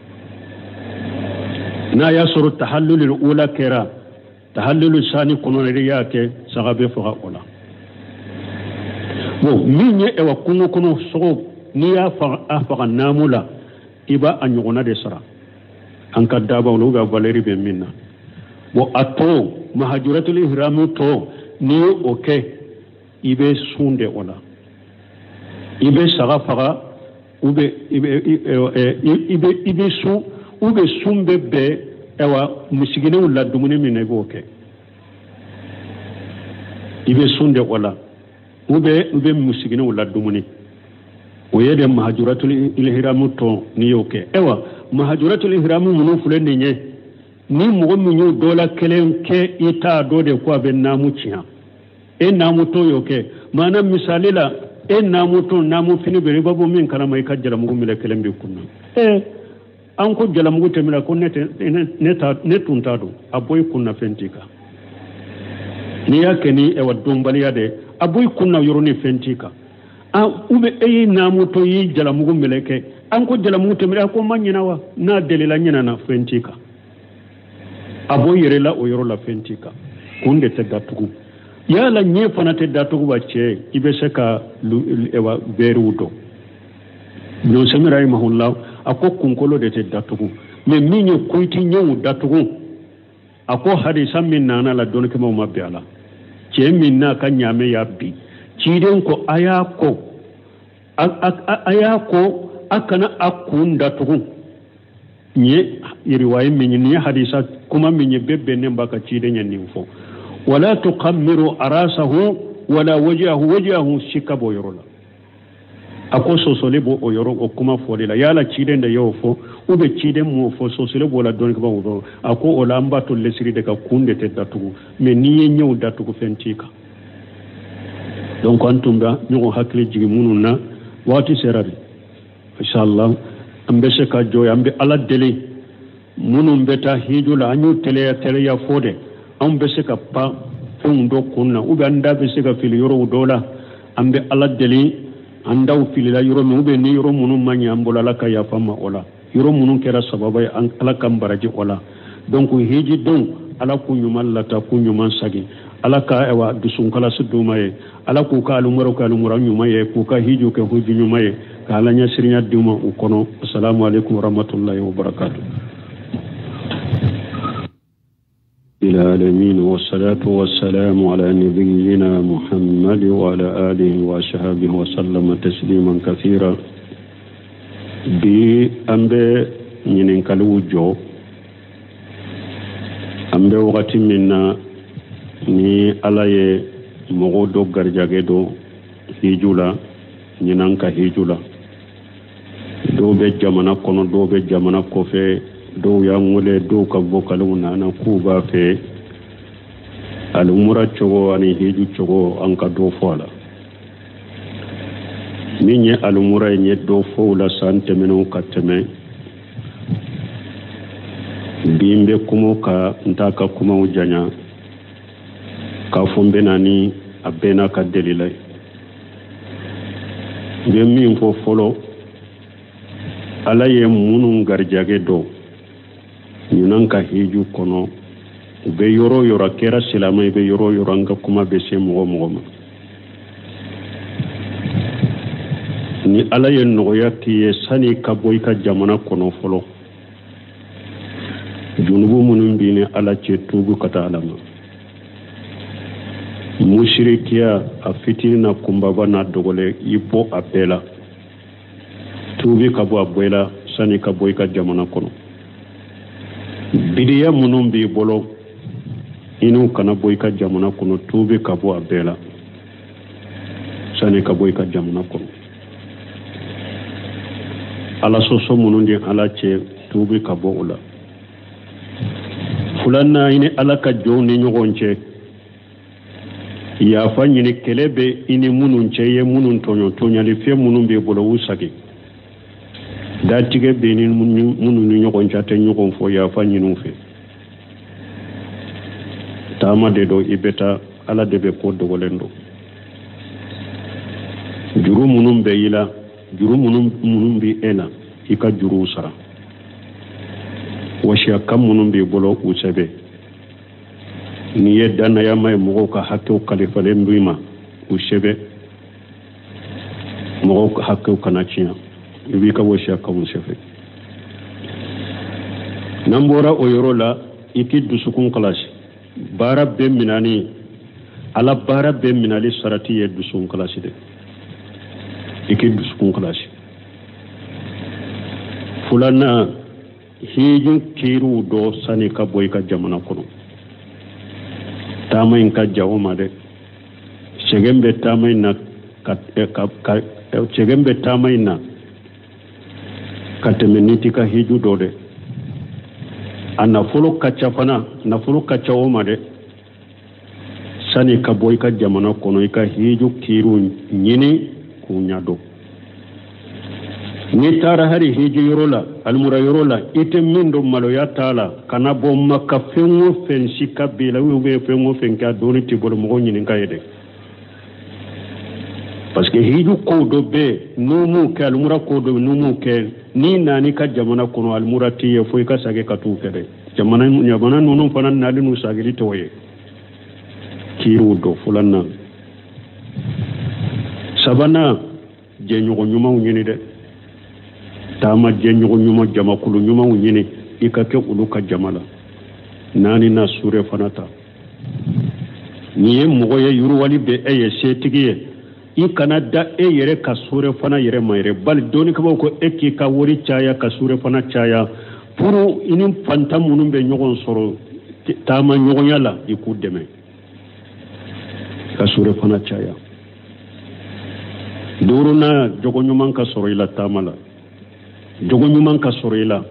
N'a y'a sɔrɔ tahalluli ula kɛra, tahallulu sani kɔnɔ de y'a kɛ, saga bɛ faga o la. Bon, min ye ɛwa kungo kɔnɔ sogo, n'i y'a faga a faga naamu la, i b'a a ɲɔgɔnna de sara an ka dabaw la, ou bien valeur bɛ min na. Bon, a tɔ mahajuratul ihramu tɔ, n'i ye o kɛ, i bɛ sun de o la. I bɛ saga faga, ou bien i bɛ sun, ou bien sun bɛ bɛn ɛwa misiginɛw la dumuni min na, i b'o kɛ. I bɛ sun de o la, ou bien i bɛ misiginɛw la dumuni. O ye de mahajuratul ihramu tɔ n'i y'o kɛ. Ɛwa mahajuratul ihramu minnu filɛ nin ye, ni mɔgɔ min y'o dɔ la kelen kɛ, i t'a dɔn de ko a bɛ naamu tiɲɛ. E naamutɔ y'o kɛ, maana misali la, e naamutɔ naamu fini bɛ i b'a bɔ min kalama, i ka jalamugu minɛ kelen b'i kun na. An ko jalamugu tɛ minɛ, ko ne tun t'a dɔn, a bɔ i kun na fɛn t'i kan. N'i y'a kɛ ni ɛwa dɔnbaliya de, a bɔ i kun na yɔrɔnin fɛn t'i kan. Ou bien e y'i naamutɔ y'i jalamugu minɛ kɛ, an ko jalamugu tɛ minɛ, a ko ma ɲinɛ wa, n'a delila ɲinɛ na fɛn t'i kan. A bɔ yɛrɛ la o yɔrɔ la fɛn t'i kan. Kun de tɛ datugu. Yala ɲɛ fana tɛ datugu wa cɛ, i bɛ se ka ɛwa bɛɛriw dɔn. Ibn Samir rahimahullah a ko kunkolo de tɛ datugu, mais min ye ko i tɛ ɲɛw datugu, a ko hadisa min nana la dɔnnikɛbaaw ma bɛn a la. Cɛ min n'a ka ɲaamɛ y'a bin, ciden ko a y'a ko, a y'a ko a kana a kun datugu. Nin ye riwaye min ye, nin ye hadisa kuma min ye, bɛɛ bɛnnen b'a ka ciden ye nin fɔ. Wala tuqammiru arasahu wala wajhahu, wajhahu sikka b'o yɔrɔ la. A ko sɔsɔli b'o o yɔrɔ o kuma fɔli la. Yala ciden de y'o fɔ, ou bien ciden m'o fɔ, sɔsɔli b'o la dɔnnikɛbaaw bolo. A ko o la an b'a to lesiri de ka kun de tɛ datugu, mais n'i ye ɲɛw datugu fɛn t'i kan. Donc an tun bɛ ɲɔgɔn hakili jigin minnu na, waati sera de. Inshallah an bɛ se ka jɔ yan, an bɛ Ala deli minnu bɛ taa hiju la, an y'u teliya teliya fɔ de, anw bɛ se ka pan fɛnw dɔ kun na, ou bien an da bɛ se ka fili yɔrɔw dɔ la. An bɛ Ala deli an daw filila yɔrɔ min, ou bien ni yɔrɔ minnu ma ɲɛ an bolo, Ala ka yafa ma o la. Yɔrɔ minnu kɛra sababa ye, Ala k'an baraji o la. Donc hiji don, Ala k'u ɲuman lata, k'u ɲuman sagin. Ala ka ayiwa dusunkalasi d'u ma ye. Ala k'u ka alumuraw kɛ alumura ɲuman ye, k'u ka hiju kɛ hiju ɲuman ye, ka Ala ɲɛsirinya d'u ma u kɔnɔ. Assalamu alaikum warahmatullahi wabarakatuh. العالمين والصلاة والسلام على نبينا محمد وعلى آله وصحبه وسلم تسليما كثيرا. Bi an bɛ ɲininkaliw jɔ. An bɛ wagati min na ni Ala ye mɔgɔw dɔ garijɛgɛ don hiju la, ɲinan ka hiju la, dɔw bɛ jamana kɔnɔ, dɔw bɛ jamana kɔfɛ, dɔw y'an wele, dɔw ka vocaliw nana k'u b'a fɛ alimura cogo ani hiju cogo an ka dɔ fɔ a la. Min ye alimura ye, n ye dɔ fɔ o la san tɛmɛnenw ka tɛmɛ. Bi n bɛ kuma o kan, n t'a ka kumaw janya k'a fɔ n bɛ na ni a bɛɛ n'a ka delila ye. N bɛ min fɔ fɔlɔ, Ala ye minnu garijɛgɛ dɔn ɲinan ka hiju kɔnɔ, u bɛ yɔrɔ o yɔrɔ, a kɛra silamɛ i bɛ yɔrɔ o yɔrɔ, an ka kuma bɛ se mɔgɔ o mɔgɔ ma. Ni Ala ye nɔgɔya k'i ye, sani ka bɔ i ka jamana kɔnɔ fɔlɔ, junubu minnu b'i ni Ala cɛ, tuubu ka taa Ala ma. Musirikiya a fitinin na kunbaba n'a dɔgɔlen, i bɔ a bɛɛ la, tuubi ka bɔ a bɛɛ la sani ka bɔ i ka jamana kɔnɔ. Bidiya minnu b'i bolo, i n'u kana bɔ i ka jamana kɔnɔ, tuubi ka bɔ a bɛɛ la sani ka bɔ i ka jamana kɔnɔ. Ala sɔsɔ minnu di Ala cɛ, tuubi ka bɔ o la. Filanan, i ni Ala ka jɔnw ni ɲɔgɔn cɛ, yafa ɲini. Kɛlɛ bɛ i ni minnu cɛ, i ye minnu tɔɲɔ, tɔɲalifɛn minnu b'i bolo, u sagi. Datigɛ bɛ ni minnu ni ɲɔgɔn cɛ, a tɛ ɲɔgɔn fɔ, yafa ɲini u fɛ. Taama de don, i bɛ taa, Ala de bɛ ko dogolen don. Juru minnu bɛ i la, juru minnu bɛ e la, i ka juruw sara. Wasiyakan minnu b'i bolo, u sɛbɛn. N'i ye dannayama ye, mɔgɔw ka hakɛw kalifalen b'i ma, u sɛbɛn. Mɔgɔw ka hakɛw kana tiɲɛ, i b'i ka wasiyakanw sɛbɛn. N'an bɔra o yɔrɔ la, i k'i dusukun kalasi. Baara bɛɛ minani, Ala baara bɛɛ minali sarati ye dusukun kalasi de. I k'i dusukun kalasi. Filanan, hiju kiiriw dɔ sani ka bɔ i ka jamana kɔnɔ. Taama in ka ja o ma dɛ. Sɛgɛn bɛ taama in na ka ka sɛgɛn bɛ taama in na ka tɛmɛ n'i t'i ka hiju dɔ dɛ. A nafolo ka ca fana, nafolo ka ca o ma dɛ. Sani ka bɔ i ka jamana kɔnɔ, i ka hiju kiiriw ɲini k'u ɲɛdɔn. N'i taara hali hiji yɔrɔ la, alimura yɔrɔ la, i tɛ min dɔn, maloya t'a la, kana bɔ Maka fɛn o fɛn sika b'i la, ou bien fɛn o fɛn kɛ, a dɔnni t'i bolo, mɔgɔw ɲininka ye dɛ. Parce que hiju kow dɔ bɛ yen, n'u m'u kɛ, alimura kow dɔ bɛ yen, n'u m'u kɛ, n'i nana i ka jamana kɔnɔ, alimura t'i ye fo i ka segin ka t'u kɛ dɛ. Jamana ninnu fana nali n'u sagili t'o ye. Kiiriw dɔ filanan. Sabanan, jɛɲɔgɔn ɲumanw ɲini dɛ. Taama jɛɲɔgɔn ɲuman, jamakulu ɲumanw ɲini, i ka kɛ olu ka jama la. Naaninan, sure fana ta. N'i ye mɔgɔ ye, yiriwali bɛ e ye, setigi ye, i kana da e yɛrɛ ka sure fana yɛrɛ ma yɛrɛ. Bali dɔnnikɛbaaw ko e k'i ka wari caya, ka sure fana caya, pour i ni fantan minnu bɛ ɲɔgɔn sɔrɔ taama ɲɔgɔnya la, i k'u dɛmɛ ka sure fana caya. Duurunan, jogo ɲuman ka sɔrɔ i la taama la. Jogo ɲuman ka sɔrɔ i la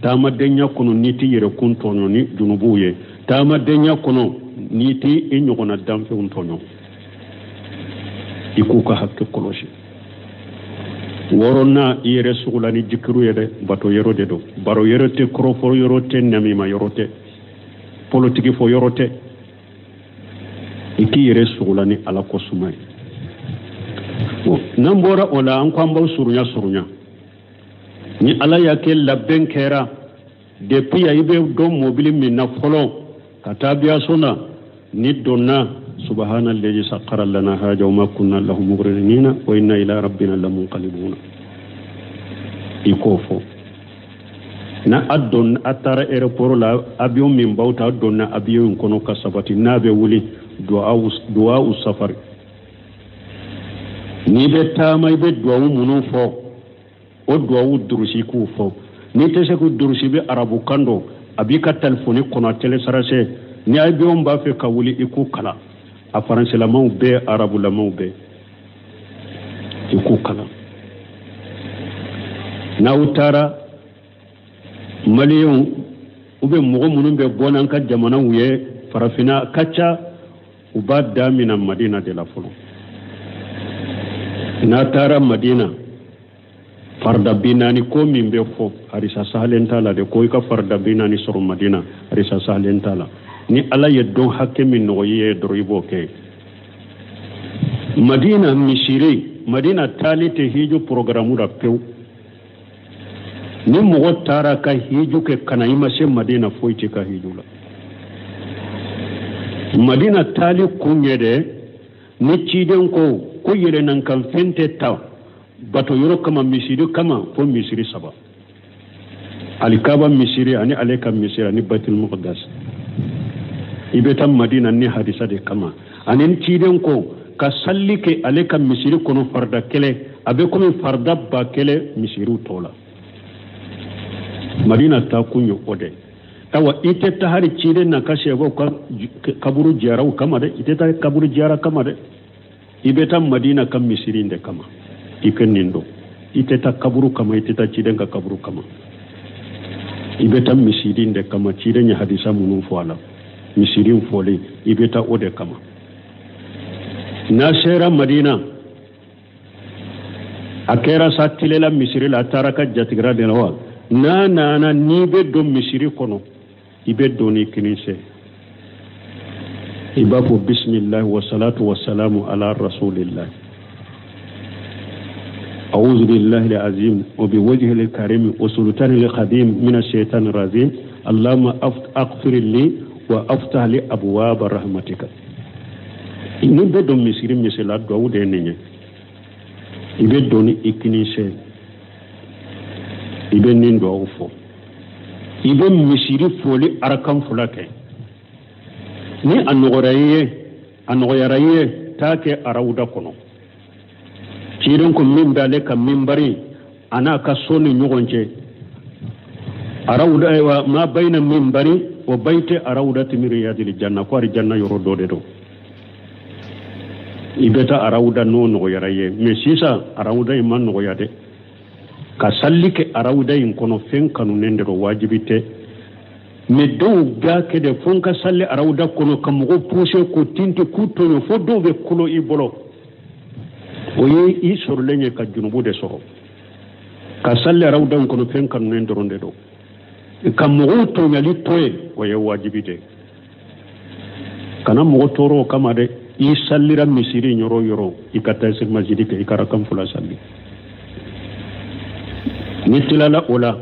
taamadenya kɔnɔ, n'i t'i yɛrɛ kun tɔɲɔ ni junubuw ye. Taamadenya kɔnɔ, n'i t'i i ɲɔgɔnna danfɛnw tɔɲɔ, i k'u ka hakɛ kɔlɔsi. Wɔɔrɔnan, i yɛrɛ sugula ni jikiru ye dɛ. Bato yɔrɔ de don, baro yɔrɔ tɛ, kɔrɔfɔ yɔrɔ tɛ, namima yɔrɔ tɛ, politiki fɔ yɔrɔ tɛ. I k'i yɛrɛ sugula ni Ala ko suma ye. Bon, n'an bɔra o la, an ko an b'aw surunya surunya. Ni Ala y'a kɛ labɛn kɛra depuis yan, i bɛ don mobili min na fɔlɔ ka taa aviation na, N'i donna, subahana allazi sakhara lana haza wa ma kunna lahu muqrinina wa inna ila rabbina lamunqalibuna, i k'o fɔ. Na a don, a taara aéroport la, avion min b'aw ta, a donna avion in kɔnɔ ka sabati, n'a bɛ wuli, duwa safari. N'i bɛ taama, i bɛ duwawu minnu fɔ, o duwawu durusi k'u fɔ. N'i tɛ se k'u durusi, i bɛ arabukan dɔn, a b'i ka telefɔni kɔnɔ, a télécharger. Ni avion b'a fɛ ka wuli, i k'u kalan, a faransilamaw bɛɛ, arabulamaw bɛɛ, i k'u kalan. N'aw taara, maliyɛnw u bɛ mɔgɔ minnu bɛ bɔ n'an ka jamanaw ye, farafinna ka ca, u b'a damina Madina de la fɔlɔ. N'a taara Madina, farida 40 ko min bɛ fɔ, harisa sahalen t'a la de. Ko i ka farida 40 sɔrɔ Madina, harisa sahalen t'a la. Ni Ala ye dɔn hakɛ min nɔgɔya i ye dɔrɔn, i b'o kɛ. Madina misiri, Madina taali tɛ hiju programme la pewu. Ni mɔgɔ taara ka hiju kɛ ka na, i ma se Madina, foyi tɛ ka hiju la. Madina taali kun ye dɛ, ni ciden ko ko yɛlɛnankanfɛn tɛ ta bato yɔrɔ kama, misiri kama, fo misiri saba: Alikaba misiri, ani ale ka misiri, ani Baitul Muqaddas. I bɛ taa Madina ni hadisa de kama. Ani ciden ko ka salli kɛ ale ka misiri kɔnɔ farida kelen, a bɛ komi farida 1000 misiriw tɔ la. Madina taa kun ye o de. Awa, i tɛ taa hali ciden na ka sɛbɛw ka kaburu jiyaraw kama dɛ, i tɛ taa kaburu jiyara kama dɛ. I bɛ taa Madina ka misiri in de kama. I ka nin dɔn, i tɛ taa kaburu kama, i tɛ taa ciden ka kaburu kama, i bɛ taa misiri in de kama. Ciden ye hadisa minnu fɔ a la, misiri in fɔlen, i bɛ taa o de kama. N'a sera Madina, a kɛra sa tilela misiri la, a taara ka jatigira de la wa. N'a nana, n'i bɛ don misiri kɔnɔ, i bɛ don ni kinin sen, i b'a fɔ bisimilahi wa salatu wa salamu ala rasulillahi, أعوذ بالله العظيم وبوجهه الكريم وسلطانه القديم من الشيطان الرجيم، اللهم اغفر لي وأفتح لي أبواب رحمتك. Ni bɛ don misiri misiri la, duwawu de ye nin ye. I bɛ don ni i kinin sen, i bɛ nin duwawu fɔ, i bɛ misiri foli arakan fila kɛ. Ni a nɔgɔyara i ye, a nɔgɔyara i ye, taa kɛ arawuda kɔnɔ. Ciden ko min b'ale ka minbari a n'a ka so ni ɲɔgɔn cɛ, arawuda, ayiwa, ma bayina minbari wa bayite arawudati min riyadil janna, ko janna yɔrɔ dɔ de don. I bɛ taa arawuda n'o nɔgɔyara i ye. Mɛ sisan arawuda in ma nɔgɔya dɛ. Ka salli kɛ arawuda in kɔnɔ, fɛn kanunen de don, wajibi tɛ. Mɛ dɔw b'a kɛ de fo n ka salli arawuda kɔnɔ, ka mɔgɔw pousser k'u tinti, k'u tɔɲɔ, fo dɔw bɛ kolo i bolo. O ye i sɔrɔlen ye ka junubu de sɔrɔ. Ka salli arawuda in kɔnɔ, fɛn kanunen dɔrɔn de don. Ka mɔgɔw tɔɲɔli to yen, o ye wajibi de. Kana mɔgɔ tɔɔrɔ o kama dɛ. I sallira misiri yɔrɔ o yɔrɔ, i ka taa masjidi kɛ, i ka rakan fila salli. Ni tilala o la